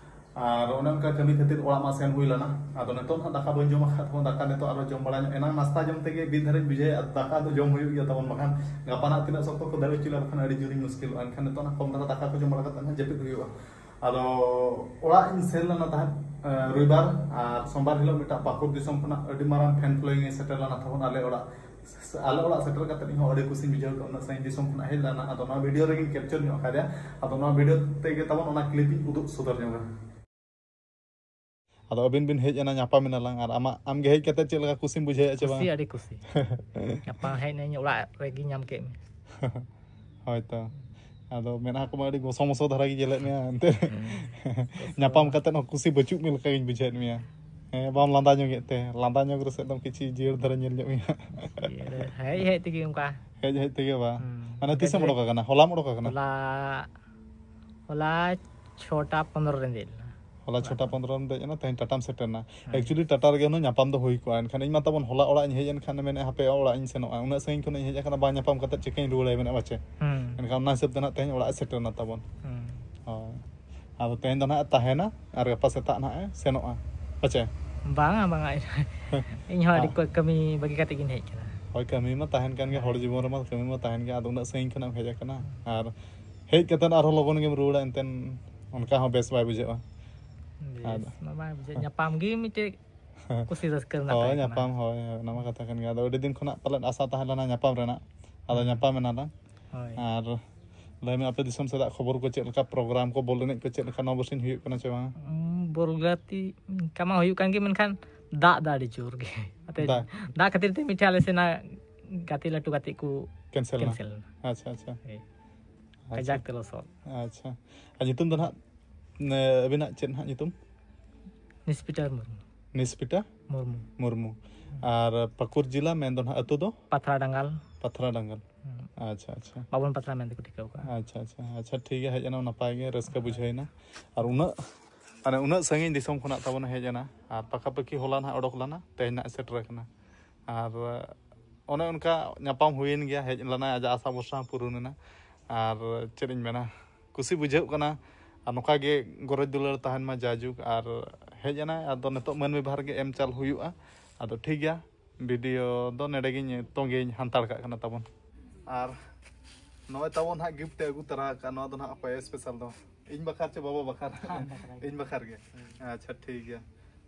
ᱟᱨ ᱚᱱᱮ ᱚᱱᱠᱟ ᱠᱟᱹᱢᱤ ᱠᱷᱟᱹᱛᱤᱨ ᱚᱲᱟᱜ ᱢᱟ ᱥᱮᱱ ᱦᱩᱭ ᱞᱮᱱᱟ᱾ ᱟᱫᱚ ᱱᱤᱛᱚᱜ ᱱᱟᱦᱟᱜ ᱫᱟᱠᱟ ᱵᱟᱹᱧ ᱡᱚᱢ ᱟᱠᱟᱫ ᱛᱟᱵᱚᱱ, ᱫᱟᱠᱟ ᱱᱤᱛᱚᱜ ᱟᱨᱦᱚᱸ ᱡᱚᱢ ᱵᱟᱲᱟ ᱧᱚᱜ, ᱮᱱᱟᱝ ᱱᱟᱥᱛᱟ ᱡᱚᱢ ᱛᱮᱜᱮ ᱵᱤᱱ ᱫᱷᱟᱨᱮᱧ ᱵᱩᱡᱷᱟᱹᱣᱮᱫᱼᱟ, ᱫᱟᱠᱟ ᱫᱚ ᱡᱚᱢ ᱦᱩᱭᱩᱜ ᱜᱮᱭᱟ ᱛᱟᱵᱚᱱ, ᱵᱟᱠᱷᱟᱱ ᱜᱟᱯᱟ ᱱᱟᱦᱟᱜ ᱛᱤᱱᱟᱹᱜ ᱥᱚᱠᱛᱚ ᱠᱚ ᱫᱟᱹᱲ ᱦᱚᱪᱚ ᱞᱮ, ᱵᱟᱠᱷᱟᱱ ᱟᱹᱰᱤ ᱡᱳᱨᱤᱧ ᱢᱩᱥᱠᱤᱞᱚᱜᱼᱟ᱾ ᱮᱱᱠᱷᱟᱱ ᱱᱤᱛᱚᱜ ᱱᱟᱦᱟᱜ ᱠᱚᱢ ᱫᱷᱟᱨᱟ ᱫᱟᱠᱟ ᱠᱚ ᱡᱚᱢ ᱵᱟᱲᱟ ᱠᱟᱛᱮ ᱱᱟᱦᱟᱜ ᱡᱟᱹᱯᱤᱫ ᱦᱩᱭᱩᱜᱼᱟ᱾ ᱟᱫᱚ ᱚᱲᱟᱜ ᱤᱧ ᱥᱮᱱ ᱞᱮᱱᱟ ᱛᱟᱦᱮᱸᱫ, ᱮ, ᱨᱚᱵᱤᱵᱟᱨ, ᱟᱨ ᱥᱳᱢᱵᱟᱨ ᱦᱤᱞᱳᱜ ᱢᱤᱫᱴᱟᱝ ᱯᱟᱹᱠᱩᱲ ᱫᱤᱥᱚᱢ ᱠᱷᱚᱱᱟᱜ ᱟᱹᱰᱤ ᱢᱟᱨᱟᱝ fan following ᱮ ᱥᱮᱴᱮᱨ ᱞᱮᱱᱟ ᱛᱟᱵᱚᱱ ᱟᱞᱮ ᱚᱲᱟᱜ᱾ ᱟᱞᱮ ᱚᱲᱟᱜ ᱥᱮᱴᱮᱨ ᱠᱟᱛᱮ ᱤᱧ ᱦᱚᱸ ᱟᱹᱰᱤ ᱠᱩᱥᱤᱧ ᱵᱩᱡᱷᱟᱹᱣ ᱠᱮᱫᱟ, ᱩᱱᱟᱹᱜ ᱥᱟᱺᱜᱤᱧ ᱫᱤᱥᱚᱢ ᱠᱷᱚᱱᱟᱜ ᱦᱮᱡ ᱞᱮᱱᱟ᱾ ᱟᱫᱚ ᱱᱚᱣᱟ video ᱨᱮᱜᱮᱧ capture ᱧᱚᱜ ᱠᱟᱫᱮᱭᱟ᱾ ᱟᱫᱚ ᱱᱚᱣᱟ video ᱛᱮᱜᱮ ᱛᱟᱵᱚᱱ ᱚᱱᱟ clip ᱤᱧ ᱩᱫᱩᱜ ᱥᱚᱫᱚᱨ ᱧᱚᱜᱟ᱾ ᱟᱫᱚ ᱟᱹᱵᱤᱱ ᱵᱤᱱ ᱦᱮᱡ ᱮᱱᱟ, ᱧᱟᱯᱟᱢ ᱮᱱᱟᱞᱟᱝ, ᱟᱨ ᱟᱢᱟᱜ, ᱟᱢ ᱜᱮ ᱦᱮᱡ ᱠᱟᱛᱮ ᱪᱮᱫ ᱞᱮᱠᱟ ᱠᱩᱥᱤᱢ ᱵᱩᱡᱷᱟᱹᱣᱮᱫᱼᱟ ᱪᱮ ᱠᱩᱥᱤ, ᱵᱟᱝ? ᱟᱹᱰᱤ ᱠᱩᱥᱤ᱾ ᱧᱟᱯᱟᱢ ᱦᱮᱡ ᱮᱱᱟᱹᱧ, ᱚᱲᱟᱜ ᱨᱮᱜᱮᱧ ᱧᱟᱢ ᱠᱮᱫ ᱢᱮ᱾ ᱦᱳᱭ ᱛᱚ᱾ ᱟᱫᱚ ᱢᱮᱫᱦᱟ ᱠᱚᱢᱟ ᱟᱹᱰᱤ ᱜᱚᱥᱚ ᱢᱚᱥᱚ ᱫᱷᱟᱨᱟ ᱜᱮ ᱧᱮᱞᱮᱫ ᱢᱮᱭᱟ ᱮᱱᱛᱮ᱾ ᱦᱩᱸ᱾ ᱧᱟᱯᱟᱢ ᱠᱟᱛᱮ ᱦᱚᱸ ᱠᱩᱥᱤ ᱵᱟᱹᱪᱩᱜ ᱢᱮ ᱞᱮᱠᱟ ᱜᱤᱧ ᱵᱩᱡᱷᱟᱹᱣᱮᱫ ᱢᱮᱭᱟ᱾ ᱦᱮᱸ, ᱵᱟᱢ ᱞᱟᱸᱫᱟ ᱧᱚᱜᱮᱫ ᱛᱮ, ᱞᱟᱸᱫᱟ ᱧᱚᱜ ᱨᱮᱥᱮᱫ ᱫᱚᱢ ᱠᱤᱪᱷᱤ ᱡᱤᱭᱟᱹᱲ ᱫᱷᱟᱨᱟ ᱧᱮᱞ ᱧᱚᱜ ᱢᱮᱭᱟ᱾ ᱤᱭᱟᱹ ᱨᱮ, ᱦᱮᱡ ᱦᱮᱡ ᱛᱮᱜᱮ ᱚᱱᱠᱟ᱾ ᱦᱮᱡ ᱦᱮᱡ ᱛᱮᱜᱮ ᱵᱟ? ᱦᱩᱸ᱾ ᱢᱟᱱᱮ ᱛᱤᱥᱮᱢ ᱜᱟᱹᱰᱤ ᱨᱮ᱾ ᱚᱰᱚᱠ ᱟᱠᱟᱱᱟ? ᱦᱚᱞᱟᱢ ᱚᱰᱚᱠ ᱟᱠᱟᱱᱟ? ᱦᱚᱞᱟ, ᱦᱚᱞᱟ ᱪᱷᱚᱴᱟ ᱯᱚᱱᱨᱚ ᱨᱮᱧ ᱫᱮᱡ ᱞᱮᱱᱟ᱾ ᱦᱚᱞᱟ ᱚᱲᱟᱜ ᱪᱷᱚᱴᱟ ᱠᱷᱚᱱ᱾ ᱯᱚᱱᱨᱚ ᱨᱮᱢ ᱫᱮᱡ ᱮᱱᱟ, ᱛᱮᱦᱮᱧ ᱴᱟᱴᱟᱢ ᱥᱮᱴᱮᱨ ᱮᱱᱟ᱾ ᱦᱮᱸ᱾ Actually ᱴᱟᱴᱟ ᱨᱮᱜᱮ ᱦᱩᱱᱟᱹᱝ ᱧᱟᱯᱟᱢ ᱫᱚ ᱦᱩᱭ ᱠᱚᱜᱼᱟ, ᱮᱱᱠᱷᱟᱱ ᱤᱧ ᱢᱟ ᱛᱟᱵᱚᱱ ᱦᱚᱞᱟ ᱚᱲᱟᱜ ᱤᱧ ᱦᱮᱡ ᱮᱱ ᱠᱷᱟᱱ ᱢᱮᱱᱮᱫ ᱦᱟᱯᱮ ᱚᱲᱟᱜ ᱤᱧ ᱥᱮᱱᱚᱜᱼᱟ, ᱩᱱᱟᱹᱜ ᱥᱟᱺᱜᱤᱧ ᱠᱷᱚᱱ ᱤᱧ ᱦᱮᱡ ᱟᱠᱟᱱᱟ, ᱵᱟᱝ ᱧᱟᱯᱟᱢ ᱠᱟᱛᱮ ᱪᱤᱠᱟᱹᱧ ᱨᱩᱣᱟᱹᱲᱟ, ᱢᱮᱱᱮᱫ ᱯᱟᱪᱮ᱾ ᱦᱩᱸ᱾ ᱮᱱᱠᱷᱟᱱ ᱚᱱᱟ ᱦᱤᱥᱟᱹᱵ ᱛᱮ ᱱᱟᱦᱟᱜ ᱛᱮᱦᱮᱧ ᱚᱲᱟᱜ ᱮ ᱥᱮᱴᱮᱨ ᱮᱱᱟ ᱛᱟᱵᱚᱱ᱾ ᱦᱩᱸ᱾ ᱦᱳᱭ᱾ ᱟᱫᱚ ᱛᱮᱦᱮᱧ ᱫᱚ ᱱᱟᱦᱟᱜ ᱮ ᱛᱟᱦᱮᱱᱟ ᱟᱨ ᱜᱟᱯᱟ ᱥᱮᱛᱟᱜ ᱱᱟᱦᱟᱜ ᱮ ᱥᱮᱱᱚᱜᱼᱟ, ᱯᱟᱪᱮ? ᱵᱟᱝᱟ, ᱵᱟᱝᱟ, ᱤᱧ ᱦᱚᱸ ᱟᱹᱰᱤ ᱦᱮᱸ᱾ ᱠᱚ-, ᱠᱟᱹᱢᱤ ᱵᱟᱹᱜᱤ ᱠᱟᱛᱮ ᱜᱤᱧ ᱦᱮᱡ ᱟᱠᱟᱱᱟ᱾ ᱦᱳᱭ, ᱠᱟᱹᱢᱤ ᱢᱟ ᱛᱟᱦᱮᱱ ᱠᱟᱱ ᱜᱮ, ᱦᱚᱲ ᱦᱮᱸ᱾ ᱡᱤᱵᱚᱱ ᱨᱮᱢᱟ ᱠᱟᱹᱢᱤ ᱢᱟ ᱛᱟᱦᱮᱱ ᱜᱮ, ᱟᱫᱚ ᱩᱱᱟᱹᱜ ᱥᱟᱺᱜᱤᱧ ᱠᱷᱚᱱᱟᱜ ᱮᱢ ᱦᱮᱡ ᱟᱠᱟᱱᱟ᱾ ᱟᱨ ᱦᱮᱡ ᱠᱟᱛᱮ ᱟᱨᱦᱚᱸ ᱞᱚᱜᱚᱱ ᱜᱮᱢ ᱨᱩᱣᱟᱹᱲᱟ, ᱮᱱᱛᱮᱫ ᱚᱱᱠᱟ ᱦᱚᱸ ᱵᱮᱥ ᱵᱟᱭ ᱵᱩᱡᱷᱟᱹᱜᱼᱟ᱾ ᱵᱮᱥ ᱟᱫᱚ ᱢᱟ ᱵᱟᱭ ᱵᱩᱡᱷᱟᱹᱜ, ᱧᱟᱯᱟᱢ ᱜᱮ ᱢᱤᱫᱴᱮᱡ ᱠᱩᱥᱤ ᱨᱟᱹᱥᱠᱟᱹ ᱨᱮᱱᱟᱜ ᱦᱳᱭ, ᱛᱟᱦᱮᱸ ᱠᱟᱱᱟ᱾ ᱧᱟᱯᱟᱢ, ᱦᱳᱭ, ᱦᱳᱭ, ᱚᱱᱟ ᱢᱟ ᱠᱟᱛᱷᱟ ᱠᱟᱱ ᱜᱮ᱾ ᱟᱫᱚ ᱟᱹᱰᱤ ᱫᱤᱱ ᱠᱷᱚᱱᱟᱜ ᱯᱟᱞᱮᱫ ᱟᱥᱟ ᱛᱟᱦᱮᱸ ᱞᱮᱱᱟ ᱧᱟᱯᱟᱢ ᱨᱮᱱᱟᱜ, ᱟᱫᱚ ᱦᱩᱸ᱾ ᱧᱟᱯᱟᱢ ᱮᱱᱟ ᱞᱟᱝ᱾ ᱦᱳᱭ᱾ ᱟᱨ ᱞᱟᱹᱭ ᱢᱮ, ᱟᱯᱮ ᱫᱤᱥᱚᱢ ᱥᱮᱫᱟᱜ ᱠᱷᱚᱵᱚᱨ ᱠᱚ ᱪᱮᱫ ᱞᱮᱠᱟ? ᱯᱨᱳᱜᱨᱟᱢ ᱠᱚ, ᱵᱚᱞ ᱮᱱᱮᱡ ᱠᱚ ᱪᱮᱫ ᱞᱮᱠᱟ ᱱᱚᱣᱟ ᱵᱟᱨᱥᱤᱧ ᱦᱩᱭᱩᱜ ᱠᱟᱱᱟ ᱪᱮ ᱵᱟᱝ? ᱩᱸ, ᱵᱚᱞ ᱜᱟᱛᱮ ᱚᱱᱠᱟ ᱢᱟ ᱦᱩᱭᱩᱜ ᱠᱟᱱ ᱜᱮ, ᱢᱮᱱᱠᱷᱟᱱ ᱫᱟᱜ ᱫᱟ ᱟᱹᱰᱤ ᱡᱳᱨ ᱜᱮ᱾ ᱚᱱᱟᱛᱮ ᱫᱟᱜ? ᱫᱟᱜ ᱠᱷᱟᱹᱛᱤᱨ ᱛᱮ ᱢᱤᱫᱴᱷᱮᱱ ᱟᱞᱮ ᱥᱮᱱᱟᱜ ᱜᱟᱛᱮ ᱞᱟᱹᱴᱩ ᱜᱟᱛᱮ ᱠᱚ ᱠᱮᱱᱥᱮᱞ ᱮᱱᱟ? ᱠᱮᱱᱥᱮᱞ ᱮᱱᱟ᱾ ᱟᱪᱪᱷᱟ, ᱟᱪᱪᱷᱟ᱾ ᱦᱳᱭ᱾ ᱟᱪᱪᱷᱟ᱾ ᱠᱟᱡᱟᱠ ᱛᱮ ᱞᱚᱥᱚᱫ᱾ ᱟᱪᱪᱷᱟ᱾ ᱟᱨ ᱧᱩᱛᱩᱢ ᱫᱚ ᱱᱟᱦᱟᱜ, ᱮ, ᱟᱹᱵᱤᱱᱟᱜ ᱪᱮᱫ ᱱᱟᱦᱟᱜ ᱧᱩᱛᱩᱢ? ᱱᱤᱥᱯᱤᱴᱟ ᱢᱩᱨᱢᱩ᱾ ᱱᱤᱥᱯᱤᱴᱟ? ᱢᱩᱨᱢᱩ᱾ ᱢᱩᱨᱢᱩ᱾ ᱟᱨ ᱯᱟᱹᱠᱩᱲ ᱡᱮᱞᱟ ᱢᱮᱱ ᱫᱚ ᱱᱟᱦᱟᱜ ᱟᱹᱛᱩ ᱫᱚ? ᱯᱟᱛᱷᱨᱟ ᱰᱟᱝᱜᱟᱞ᱾ ᱯᱟᱛᱷᱨᱟ ᱰᱟᱝᱜᱟᱞ᱾ ᱦᱩᱸ᱾ ᱟᱪᱪᱷᱟ, ᱟᱪᱪᱷᱟ᱾ ᱵᱟᱵᱚᱱ ᱯᱟᱛᱞᱟ ᱢᱮᱱᱛᱮ ᱠᱚ ᱴᱷᱤᱠᱟᱹ ᱟᱠᱟᱫᱼᱟ᱾ ᱟᱪᱪᱷᱟ, ᱟᱪᱪᱷᱟ, ᱟᱪᱪᱷᱟ, ᱴᱷᱤᱠ ᱜᱮᱭᱟ, ᱦᱮᱡ ᱮᱱᱟ, ᱱᱟᱯᱟᱭ ᱜᱮ, ᱨᱟᱹᱥᱠᱟᱹ ᱵᱩᱡᱷᱟᱹᱣ ᱮᱱᱟ᱾ ᱟᱨ ᱩᱱᱟᱹᱜ, ᱢᱟᱱᱮ, ᱩᱱᱟᱹᱜ ᱥᱟᱺᱜᱤᱧ ᱫᱤᱥᱚᱢ ᱠᱷᱚᱱᱟᱜ ᱛᱟᱵᱚᱱ ᱦᱮᱡ ᱮᱱᱟ, ᱟᱨ ᱯᱟᱠᱟᱯᱟᱠᱤ ᱦᱚᱞᱟ ᱱᱟᱦᱟᱜ ᱚᱰᱚᱠ ᱞᱮᱱᱟ, ᱛᱮᱦᱮᱧ ᱱᱟᱦᱟᱜ ᱥᱮᱴᱮᱨ ᱟᱠᱟᱱᱟ᱾ ᱟᱨ ᱚᱱᱮ ᱚᱱᱠᱟ ᱧᱟᱯᱟᱢ ᱦᱩᱭᱮᱱ ᱜᱮᱭᱟ, ᱦᱮᱡ ᱞᱮᱱᱟᱭ, ᱟᱡᱟᱜ ᱟᱥᱟ ᱵᱷᱚᱨᱥᱟ ᱦᱚᱸ ᱯᱩᱨᱩᱱ ᱮᱱᱟ᱾ ᱟᱨ ᱪᱮᱫ ᱤᱧ ᱢᱮᱱᱟ, ᱠᱩᱥᱤ ᱵᱩᱡᱷᱟᱹᱜ ᱠᱟᱱᱟ᱾ ᱟᱨ ᱱᱚᱝᱠᱟ ᱜᱮ ᱜᱚᱨᱚᱡᱽ ᱫᱩᱞᱟᱹᱲ ᱛᱟᱦᱮᱱ ᱢᱟ ᱡᱟᱭᱡᱩᱜᱽ᱾ ᱟᱨ ᱦᱮᱡ ᱮᱱᱟᱭ, ᱟᱫᱚ ᱱᱤᱛᱚᱜ ᱢᱟᱹᱱᱢᱤ ᱵᱷᱟᱨ ᱜᱮ ᱮᱢ ᱪᱟᱞ ᱦᱩᱭᱩᱜᱼᱟ᱾ ᱟᱫᱚ ᱴᱷᱤᱠ ᱜᱮᱭᱟ, ᱵᱷᱤᱰᱤᱭᱳ ᱫᱚ ᱱᱚᱰᱮ ᱜᱤᱧ ᱛᱚᱸᱜᱮᱧ ᱦᱟᱱᱛᱟᱲ ᱠᱟᱜ ᱠᱟᱱᱟ ᱛᱟᱵᱚᱱ᱾ ᱟᱨ ᱱᱚᱜᱼᱚᱭ ᱛᱟᱵᱚᱱ ᱦᱟᱸᱜ ᱜᱤᱯᱷᱴ ᱮ ᱟᱹᱜᱩ ᱛᱟᱨᱟ ᱟᱠᱟᱫ, ᱱᱚᱣᱟ ᱫᱚ ᱦᱟᱸᱜ ᱚᱠᱚᱭ ᱥᱯᱮᱥᱟᱞ ᱫᱚ? ᱤᱧ ᱵᱟᱠᱷᱨᱟ ᱪᱮ ᱵᱟᱵᱟ ᱵᱟᱠᱷᱨᱟ? ᱦᱮᱸ, ᱤᱧ ᱵᱟᱠᱷᱨᱟ ᱜᱮ᱾ ᱤᱧ ᱵᱟᱠᱷᱨᱟ ᱜᱮ᱾ ᱦᱮᱸ᱾ ᱟᱪᱪᱷᱟ, ᱴᱷᱤᱠ ᱜᱮᱭᱟ᱾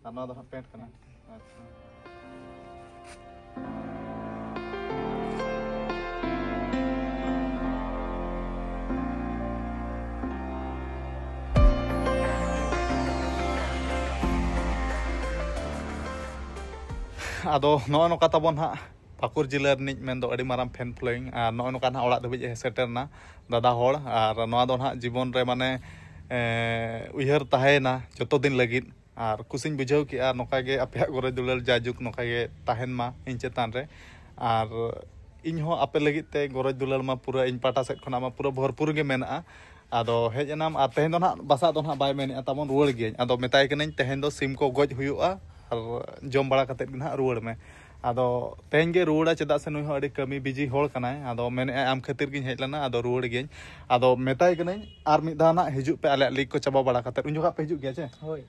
ᱟᱨ ᱱᱚᱣᱟ ᱫᱚ ᱦᱟᱸᱜ ᱯᱮᱱᱴ ᱠᱟᱱᱟ᱾ ᱯᱮᱱᱴ᱾ ᱟᱪᱪᱷᱟ᱾ ᱟᱫᱚ ᱱᱚᱜᱼᱚ ᱱᱚᱝᱠᱟ ᱛᱟᱵᱚᱱ ᱦᱟᱸᱜ ᱯᱟᱹᱠᱩᱲ ᱡᱮᱞᱟ ᱨᱤᱱᱤᱡ ᱢᱮᱱᱫᱚ ᱟᱹᱰᱤ ᱢᱟᱨᱟᱝ ᱯᱷᱮᱱ ᱯᱷᱚᱞᱳᱭᱤᱝ, ᱟᱨ ᱱᱚᱜᱼᱚ ᱱᱚᱝᱠᱟ ᱱᱟᱦᱟᱜ ᱚᱲᱟᱜ ᱫᱷᱟᱹᱵᱤᱡ ᱮ ᱥᱮᱴᱮᱨ ᱮᱱᱟ ᱫᱟᱫᱟ ᱦᱚᱲ᱾ ᱟᱨ ᱱᱚᱣᱟ ᱫᱚ ᱱᱟᱦᱟᱜ ᱡᱤᱵᱚᱱ ᱨᱮ, ᱢᱟᱱᱮ, ᱮ, ᱩᱭᱦᱟᱹᱨ ᱛᱟᱦᱮᱸᱭᱮᱱᱟ ᱡᱚᱛᱚ ᱫᱤᱱ ᱞᱟᱹᱜᱤᱫ᱾ ᱟᱨ ᱠᱩᱥᱤᱧ ᱵᱩᱡᱷᱟᱹᱣ ᱠᱮᱜᱼᱟ, ᱱᱚᱝᱠᱟ ᱜᱮ ᱟᱯᱮᱭᱟᱜ ᱜᱚᱨᱚᱡᱽ ᱫᱩᱞᱟᱹᱲ ᱡᱟᱭᱡᱩᱜᱽ ᱱᱚᱝᱠᱟ ᱜᱮ ᱛᱟᱦᱮᱱ ᱢᱟ ᱤᱧ ᱪᱮᱛᱟᱱ ᱨᱮ᱾ ᱟᱨ ᱤᱧ ᱦᱚᱸ ᱟᱯᱮ ᱞᱟᱹᱜᱤᱫ ᱛᱮ ᱜᱚᱨᱚᱡᱽ ᱫᱩᱞᱟᱹᱲ ᱢᱟ ᱯᱩᱨᱟᱹ ᱤᱧ ᱯᱟᱦᱴᱟ ᱥᱮᱫ ᱠᱷᱚᱱᱟᱜ ᱢᱟ ᱯᱩᱨᱟᱹ ᱵᱷᱚᱨᱯᱩᱨ ᱜᱮ ᱢᱮᱱᱟᱜᱼᱟ᱾ ᱟᱫᱚ ᱦᱮᱡ ᱮᱱᱟᱢ, ᱟᱨ ᱛᱮᱦᱮᱧ ᱫᱚ ᱱᱟᱦᱟᱜ ᱵᱟᱥᱟᱜ ᱫᱚ ᱱᱟᱦᱟᱜ ᱵᱟᱭ ᱢᱮᱱᱮᱫᱼᱟ ᱛᱟᱵᱚᱱ, ᱨᱩᱣᱟᱹᱲ ᱜᱤᱭᱟᱹᱧ᱾ ᱟᱫᱚ ᱢᱮᱛᱟᱭ ᱠᱟᱹᱱᱟᱹᱧ, ᱛᱮᱦᱮᱧ ᱫᱚ ᱥᱤᱢ ᱠᱚ ᱜᱚᱡ ᱦᱩᱭᱩᱜᱼᱟ ᱟᱨ ᱡᱚᱢ ᱵᱟᱲᱟ ᱠᱟᱛᱮᱫ ᱜᱮ ᱱᱟᱦᱟᱜ ᱨᱩᱣᱟᱹᱲ ᱢᱮ᱾ ᱟᱫᱚ ᱛᱮᱦᱮᱧ ᱜᱮ ᱨᱩᱣᱟᱹᱲᱟ, ᱪᱮᱫᱟᱜ ᱥᱮ ᱱᱩᱭ ᱦᱚᱸ ᱟᱹᱰᱤ ᱠᱟᱹᱢᱤ ᱵᱤᱡᱤ ᱦᱚᱲ ᱠᱟᱱᱟᱭ᱾ ᱟᱫᱚ ᱢᱮᱱᱮᱫᱼᱟᱭ, ᱟᱢ ᱠᱷᱟᱹᱛᱤᱨ ᱜᱤᱧ ᱦᱮᱡ ᱞᱮᱱᱟ, ᱟᱫᱚ ᱨᱩᱣᱟᱹᱲ ᱜᱤᱭᱟᱹᱧ᱾ ᱟᱫᱚ ᱢᱮᱛᱟᱭ ᱠᱟᱹᱱᱟᱹᱧ, ᱟᱨ ᱢᱤᱫ ᱫᱷᱟᱣ ᱱᱟᱦᱟᱜ ᱦᱤᱡᱩᱜ ᱯᱮ, ᱟᱞᱮᱭᱟᱜ ᱞᱤᱜᱽ ᱠᱚ ᱪᱟᱵᱟ ᱵᱟᱲᱟ ᱠᱟᱛᱮᱫ᱾ ᱩᱱ ᱡᱚᱠᱷᱚᱱ ᱯᱮ ᱦᱤᱡᱩᱜ ᱜᱮᱭᱟ ᱪᱮ? ᱦᱳᱭ᱾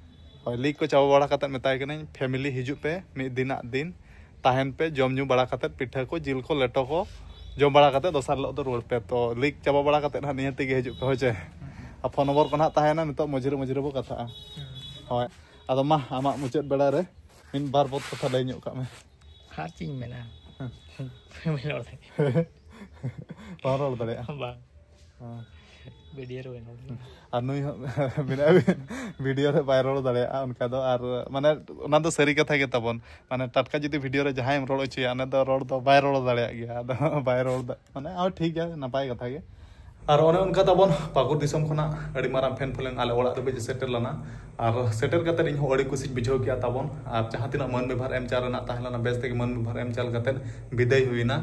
ᱦᱳᱭ, ᱞᱤᱜᱽ ᱠᱚ ᱪᱟᱵᱟ ᱵᱟᱲᱟ ᱠᱟᱛᱮᱫ ᱢᱮᱛᱟᱭ ᱠᱟᱹᱱᱟᱹᱧ, ᱯᱷᱮᱢᱤᱞᱤ ᱦᱤᱡᱩᱜ ᱯᱮ, ᱢᱤᱫ ᱫᱤᱱᱟᱜ ᱫᱤᱱ ᱛᱟᱦᱮᱱ ᱯᱮ, ᱡᱚᱢ ᱧᱩ ᱵᱟᱲᱟ ᱠᱟᱛᱮᱫ, ᱯᱤᱴᱷᱟᱹ ᱠᱚ, ᱡᱤᱞ ᱠᱚ, ᱞᱮᱴᱚ ᱠᱚ ᱡᱚᱢ ᱵᱟᱲᱟ ᱠᱟᱛᱮᱫ ᱫᱚᱥᱟᱨ ᱦᱤᱞᱳᱜ ᱫᱚ ᱨᱩᱣᱟᱹᱲ ᱯᱮ᱾ ᱛᱚ, ᱞᱤᱜᱽ ᱪᱟᱵᱟ ᱵᱟᱲᱟ ᱠᱟᱛᱮᱫ ᱦᱟᱸᱜ ᱱᱤᱦᱟᱹᱛᱤ ᱜᱮ ᱦᱤᱡᱩᱜ ᱯᱮ, ᱦᱳᱭ ᱪᱮ? ᱟᱨ ᱯᱷᱳᱱ ᱱᱚᱢᱵᱚᱨ ᱠᱚ ᱱᱟᱦᱟᱜ ᱛᱟᱦᱮᱱᱟ, ᱱᱤᱛᱚᱜ ᱢᱚᱡᱽᱨᱮ ᱢᱚᱡᱽᱨᱮ ᱵᱚ ᱠᱟᱛᱷᱟᱜᱼᱟ᱾ ᱦᱩᱸ᱾ ᱦᱳᱭ, ᱟᱫᱚ ᱢᱟ, ᱟᱢᱟᱜ ᱢᱩᱪᱟᱹᱫ ᱵᱮᱲᱟ ᱨᱮ ᱢᱤᱫ ᱵᱟᱨ ᱯᱚᱫ ᱠᱟᱛᱷᱟ ᱞᱟᱹᱭ ᱧᱚᱜ ᱠᱟᱜ ᱢᱮ᱾ ᱟᱨ ᱪᱮᱫ ᱤᱧ ᱢᱮᱱᱟ? ᱦᱮᱸ᱾ ᱵᱟᱹᱧ ᱨᱚᱲ ᱫᱟᱲᱮᱭᱟᱜᱼᱟ᱾ ᱵᱟᱢ ᱨᱚᱲ ᱫᱟᱲᱮᱭᱟᱜᱼᱟ? ᱵᱟᱝ᱾ ᱦᱮᱸ᱾ ᱵᱷᱤᱰᱤᱭᱳ ᱨᱮ ᱵᱟᱹᱧ ᱨᱚᱲ ᱫᱟᱲᱮᱭᱟᱜᱼᱟ᱾ ᱟᱨ ᱱᱩᱭ ᱦᱚᱸ ᱢᱮᱱᱟᱜᱼᱟ, ᱵᱷᱤᱰᱤᱭᱳ ᱨᱮ ᱵᱟᱭ ᱨᱚᱲ ᱫᱟᱲᱮᱭᱟᱜᱼᱟ ᱚᱱᱠᱟ ᱫᱚ᱾ ᱟᱨ, ᱢᱟᱱᱮ, ᱚᱱᱟ ᱫᱚ ᱥᱟᱹᱨᱤ ᱠᱟᱛᱷᱟ ᱜᱮ ᱛᱟᱵᱚᱱ, ᱢᱟᱱᱮ, ᱴᱟᱴᱠᱟ ᱡᱩᱫᱤ ᱵᱷᱤᱰᱤᱭᱳ ᱨᱮ ᱡᱟᱦᱟᱸᱭᱮᱢ ᱨᱚᱲ ᱦᱚᱪᱚᱭᱟ, ᱚᱱᱟ ᱫᱚ ᱨᱚᱲ ᱫᱚ ᱵᱟᱭ ᱨᱚᱲ ᱫᱟᱲᱮᱭᱟᱜ ᱜᱮᱭᱟ᱾ ᱟᱫᱚ ᱵᱟᱭ ᱨᱚᱲ ᱫᱟ-, ᱢᱟᱱᱮ, ᱦᱳᱭ, ᱴᱷᱤᱠ ᱜᱮᱭᱟ, ᱱᱟᱯᱟᱭ ᱠᱟᱛᱷᱟ ᱜᱮ᱾ ᱟᱨ ᱚᱱᱮ ᱚᱱᱠᱟ ᱛᱟᱵᱚᱱ ᱯᱟᱹᱠᱩᱲ ᱫᱤᱥᱚᱢ ᱠᱷᱚᱱᱟᱜ ᱟᱹᱰᱤ ᱢᱟᱨᱟᱝ ᱯᱷᱮᱱ ᱯᱷᱚᱞᱳᱭᱤᱝ ᱟᱞᱮ ᱚᱲᱟᱜ ᱫᱷᱟᱹᱵᱤᱡ ᱥᱮᱴᱮᱨ ᱞᱮᱱᱟ᱾ ᱟᱨ ᱥᱮᱴᱮᱨ ᱠᱟᱛᱮ ᱤᱧ ᱦᱚᱸ ᱟᱹᱰᱤ ᱠᱩᱥᱤᱧ ᱵᱩᱡᱷᱟᱹᱣ ᱠᱮᱜᱼᱟ ᱛᱟᱵᱚᱱ᱾ ᱟᱨ ᱡᱟᱦᱟᱸ ᱛᱤᱱᱟᱹᱜ ᱢᱟᱹᱱ ᱵᱮᱵᱷᱟᱨ ᱮᱢ ᱪᱟᱞ ᱨᱮᱱᱟᱜ ᱛᱟᱦᱮᱸ ᱞᱮᱱᱟ, ᱵᱮᱥ ᱛᱮᱜᱮ ᱢᱟᱹᱱ ᱵᱮᱵᱷᱟᱨ ᱮᱢ ᱪᱟᱞ ᱠᱟᱛᱮ ᱵᱤᱫᱟᱹᱭ ᱦᱩᱭᱱᱟ᱾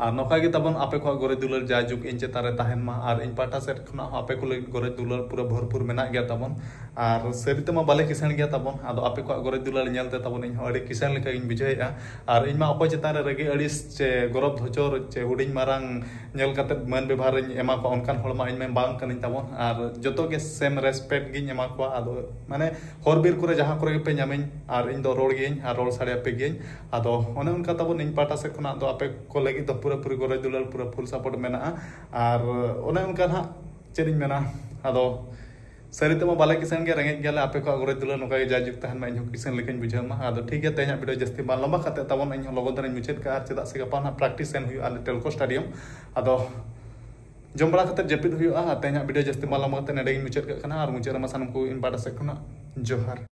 ᱟᱨ ᱱᱚᱝᱠᱟ ᱜᱮ ᱛᱟᱵᱚᱱ ᱟᱯᱮ ᱠᱚᱣᱟᱜ ᱜᱚᱨᱚᱡᱽ ᱫᱩᱞᱟᱹᱲ ᱡᱟᱭᱡᱩᱜᱽ ᱤᱧ ᱪᱮᱛᱟᱱ ᱨᱮ ᱛᱟᱦᱮᱱ ᱢᱟ᱾ ᱟᱨ ᱤᱧ ᱯᱟᱦᱴᱟ ᱥᱮᱫ ᱠᱷᱚᱱᱟᱜ ᱦᱚᱸ ᱟᱯᱮ ᱠᱚ ᱞᱟᱹᱜᱤᱫ ᱜᱚᱨᱚᱡᱽ ᱫᱩᱞᱟᱹᱲ ᱯᱩᱨᱟᱹ ᱵᱷᱚᱨᱯᱩᱨ ᱢᱮᱱᱟᱜ ᱜᱮᱭᱟ ᱛᱟᱵᱚᱱ᱾ ᱟᱨ ᱥᱟᱹᱨᱤ ᱛᱮᱢᱟ ᱵᱟᱞᱮ ᱠᱤᱥᱟᱹᱬ ᱜᱮᱭᱟ ᱛᱟᱵᱚᱱ, ᱟᱫᱚ ᱟᱯᱮ ᱠᱚᱣᱟᱜ ᱜᱚᱨᱚᱡᱽ ᱫᱩᱞᱟᱹᱲ ᱧᱮᱞ ᱛᱮ ᱛᱟᱵᱚᱱ ᱤᱧ ᱦᱚᱸ ᱟᱹᱰᱤ ᱠᱤᱥᱟᱹᱬ ᱞᱮᱠᱟᱜᱤᱧ ᱵᱩᱡᱷᱟᱹᱣᱮᱫᱼᱟ᱾ ᱟᱨ ᱤᱧ ᱢᱟ ᱚᱠᱚᱭ ᱪᱮᱛᱟᱱ ᱨᱮ ᱨᱟᱹᱜᱤ ᱟᱹᱲᱤᱥ ᱪᱮ ᱜᱚᱨᱚᱵᱽ ᱫᱷᱚᱪᱚᱨ ᱪᱮ ᱦᱩᱰᱤᱧ ᱢᱟᱨᱟᱝ ᱧᱮᱞ ᱠᱟᱛᱮ ᱢᱟᱹᱱ ᱵᱮᱵᱷᱟᱨᱤᱧ ᱮᱢᱟ ᱠᱚᱣᱟ, ᱚᱱᱠᱟᱱ ᱦᱚᱲ ᱢᱟ ᱤᱧ ᱢᱟ ᱵᱟᱝ ᱠᱟᱹᱱᱟᱹᱧ ᱛᱟᱵᱚᱱ᱾ ᱟᱨ ᱡᱚᱛᱚ ᱜᱮ ᱥᱮᱢ ᱨᱮᱥᱯᱮᱠᱴ ᱜᱤᱧ ᱮᱢᱟ ᱠᱚᱣᱟ᱾ ᱟᱫᱚ ᱢᱟᱱᱮ ᱦᱚᱨ ᱵᱤᱨ ᱠᱚᱨᱮ ᱡᱟᱦᱟᱸ ᱠᱚᱨᱮ ᱜᱮᱯᱮ ᱧᱟᱢᱤᱧ, ᱟᱨ ᱤᱧ ᱫᱚ ᱨᱚᱲ ᱜᱤᱭᱟᱹᱧ ᱟᱨ ᱨᱚᱲ ᱥᱟᱰᱮ ᱟᱯᱮ ᱜᱤᱭᱟᱹᱧ᱾ ᱟᱫᱚ ᱚᱱᱮ ᱚᱱᱠᱟ ᱛᱟᱵᱚᱱ ᱤᱧ ᱯᱟᱦᱴᱟ ᱥᱮᱫ ᱠᱷᱚᱱᱟᱜ ᱫᱚ ᱟᱯᱮ ᱠᱚ ᱞᱟᱹᱜᱤᱫ ᱫᱚ ᱯᱩᱨᱟᱹᱯᱩᱨᱤ ᱜᱚᱨᱚᱡᱽ ᱫᱩᱞᱟᱹᱲ, ᱯᱩᱨᱟᱹ ᱯᱷᱩᱞ ᱥᱟᱯᱳᱨᱴ ᱢᱮᱱᱟᱜᱼᱟ᱾ ᱟᱨ ᱚᱱᱮ ᱚᱱᱠᱟ ᱱᱟᱦᱟᱜ ᱪᱮᱫ ᱤᱧ ᱢᱮᱱᱟ, ᱟᱫᱚ ᱥᱟᱹᱨᱤ ᱛᱮᱢᱟ ᱵᱟᱞᱮ ᱠᱤᱥᱟᱹᱬ ᱜᱮᱭᱟ, ᱨᱮᱸᱜᱮᱡ ᱜᱮᱭᱟᱞᱮ᱾ ᱟᱯᱮ ᱠᱚᱣᱟᱜ ᱜᱚᱨᱚᱡᱽ ᱫᱩᱞᱟᱹᱲ ᱱᱚᱝᱠᱟ ᱜᱮ ᱡᱟᱭᱡᱩᱜᱽ ᱛᱟᱦᱮᱱ ᱢᱟ, ᱤᱧ ᱦᱚᱸ ᱠᱤᱥᱟᱹᱬ ᱞᱮᱠᱟᱧ ᱵᱩᱡᱷᱟᱹᱣ ᱢᱟ᱾ ᱟᱫᱚ ᱴᱷᱤᱠ ᱜᱮᱭᱟ, ᱛᱮᱦᱮᱧᱟᱜ ᱵᱷᱤᱰᱤᱭᱳ ᱡᱟᱹᱥᱛᱤ ᱵᱟᱝ ᱞᱚᱢᱵᱟ ᱠᱟᱛᱮ ᱛᱟᱵᱚᱱ ᱤᱧ ᱦᱚᱸ ᱞᱚᱜᱚᱱ ᱫᱷᱟᱨᱟᱧ ᱢᱩᱪᱟᱹᱫ ᱠᱟᱜᱼᱟ, ᱟᱨ ᱪᱮᱫᱟᱜ ᱥᱮ ᱜᱟᱯᱟ ᱱᱟᱦᱟᱜ ᱯᱨᱮᱠᱴᱤᱥ ᱥᱮᱱ ᱦᱩᱭᱩᱜᱼᱟ ᱟᱞᱮ ᱴᱮᱞᱠᱳ ᱥᱴᱮᱰᱤᱭᱟᱢ᱾ ᱟᱫᱚ ᱡᱚᱢ ᱵᱟᱲᱟ ᱠᱟᱛᱮ ᱡᱟᱹᱯᱤᱫ ᱦᱩᱭᱩᱜᱼᱟ᱾ ᱟᱨ ᱛᱮᱦᱮᱧᱟᱜ ᱵᱷᱤᱰᱤᱭᱳ ᱡᱟᱹᱥᱛᱤ ᱵᱟᱝ ᱞᱚᱢᱵᱟ ᱠᱟᱛᱮ ᱱᱚᱸᱰᱮ ᱜᱤᱧ ᱢᱩᱪᱟᱹᱫ ᱠᱟᱜ ᱠᱟᱱᱟ᱾ ᱟᱨ ᱢᱩᱪᱟᱹᱫ ᱨᱮᱢᱟ ᱥᱟᱱᱟᱢ ᱠᱚ ᱤᱧ ᱯᱟᱦᱴᱟ ᱥᱮᱫ ᱠᱷᱚᱱᱟᱜ ᱡᱚᱦᱟᱨ᱾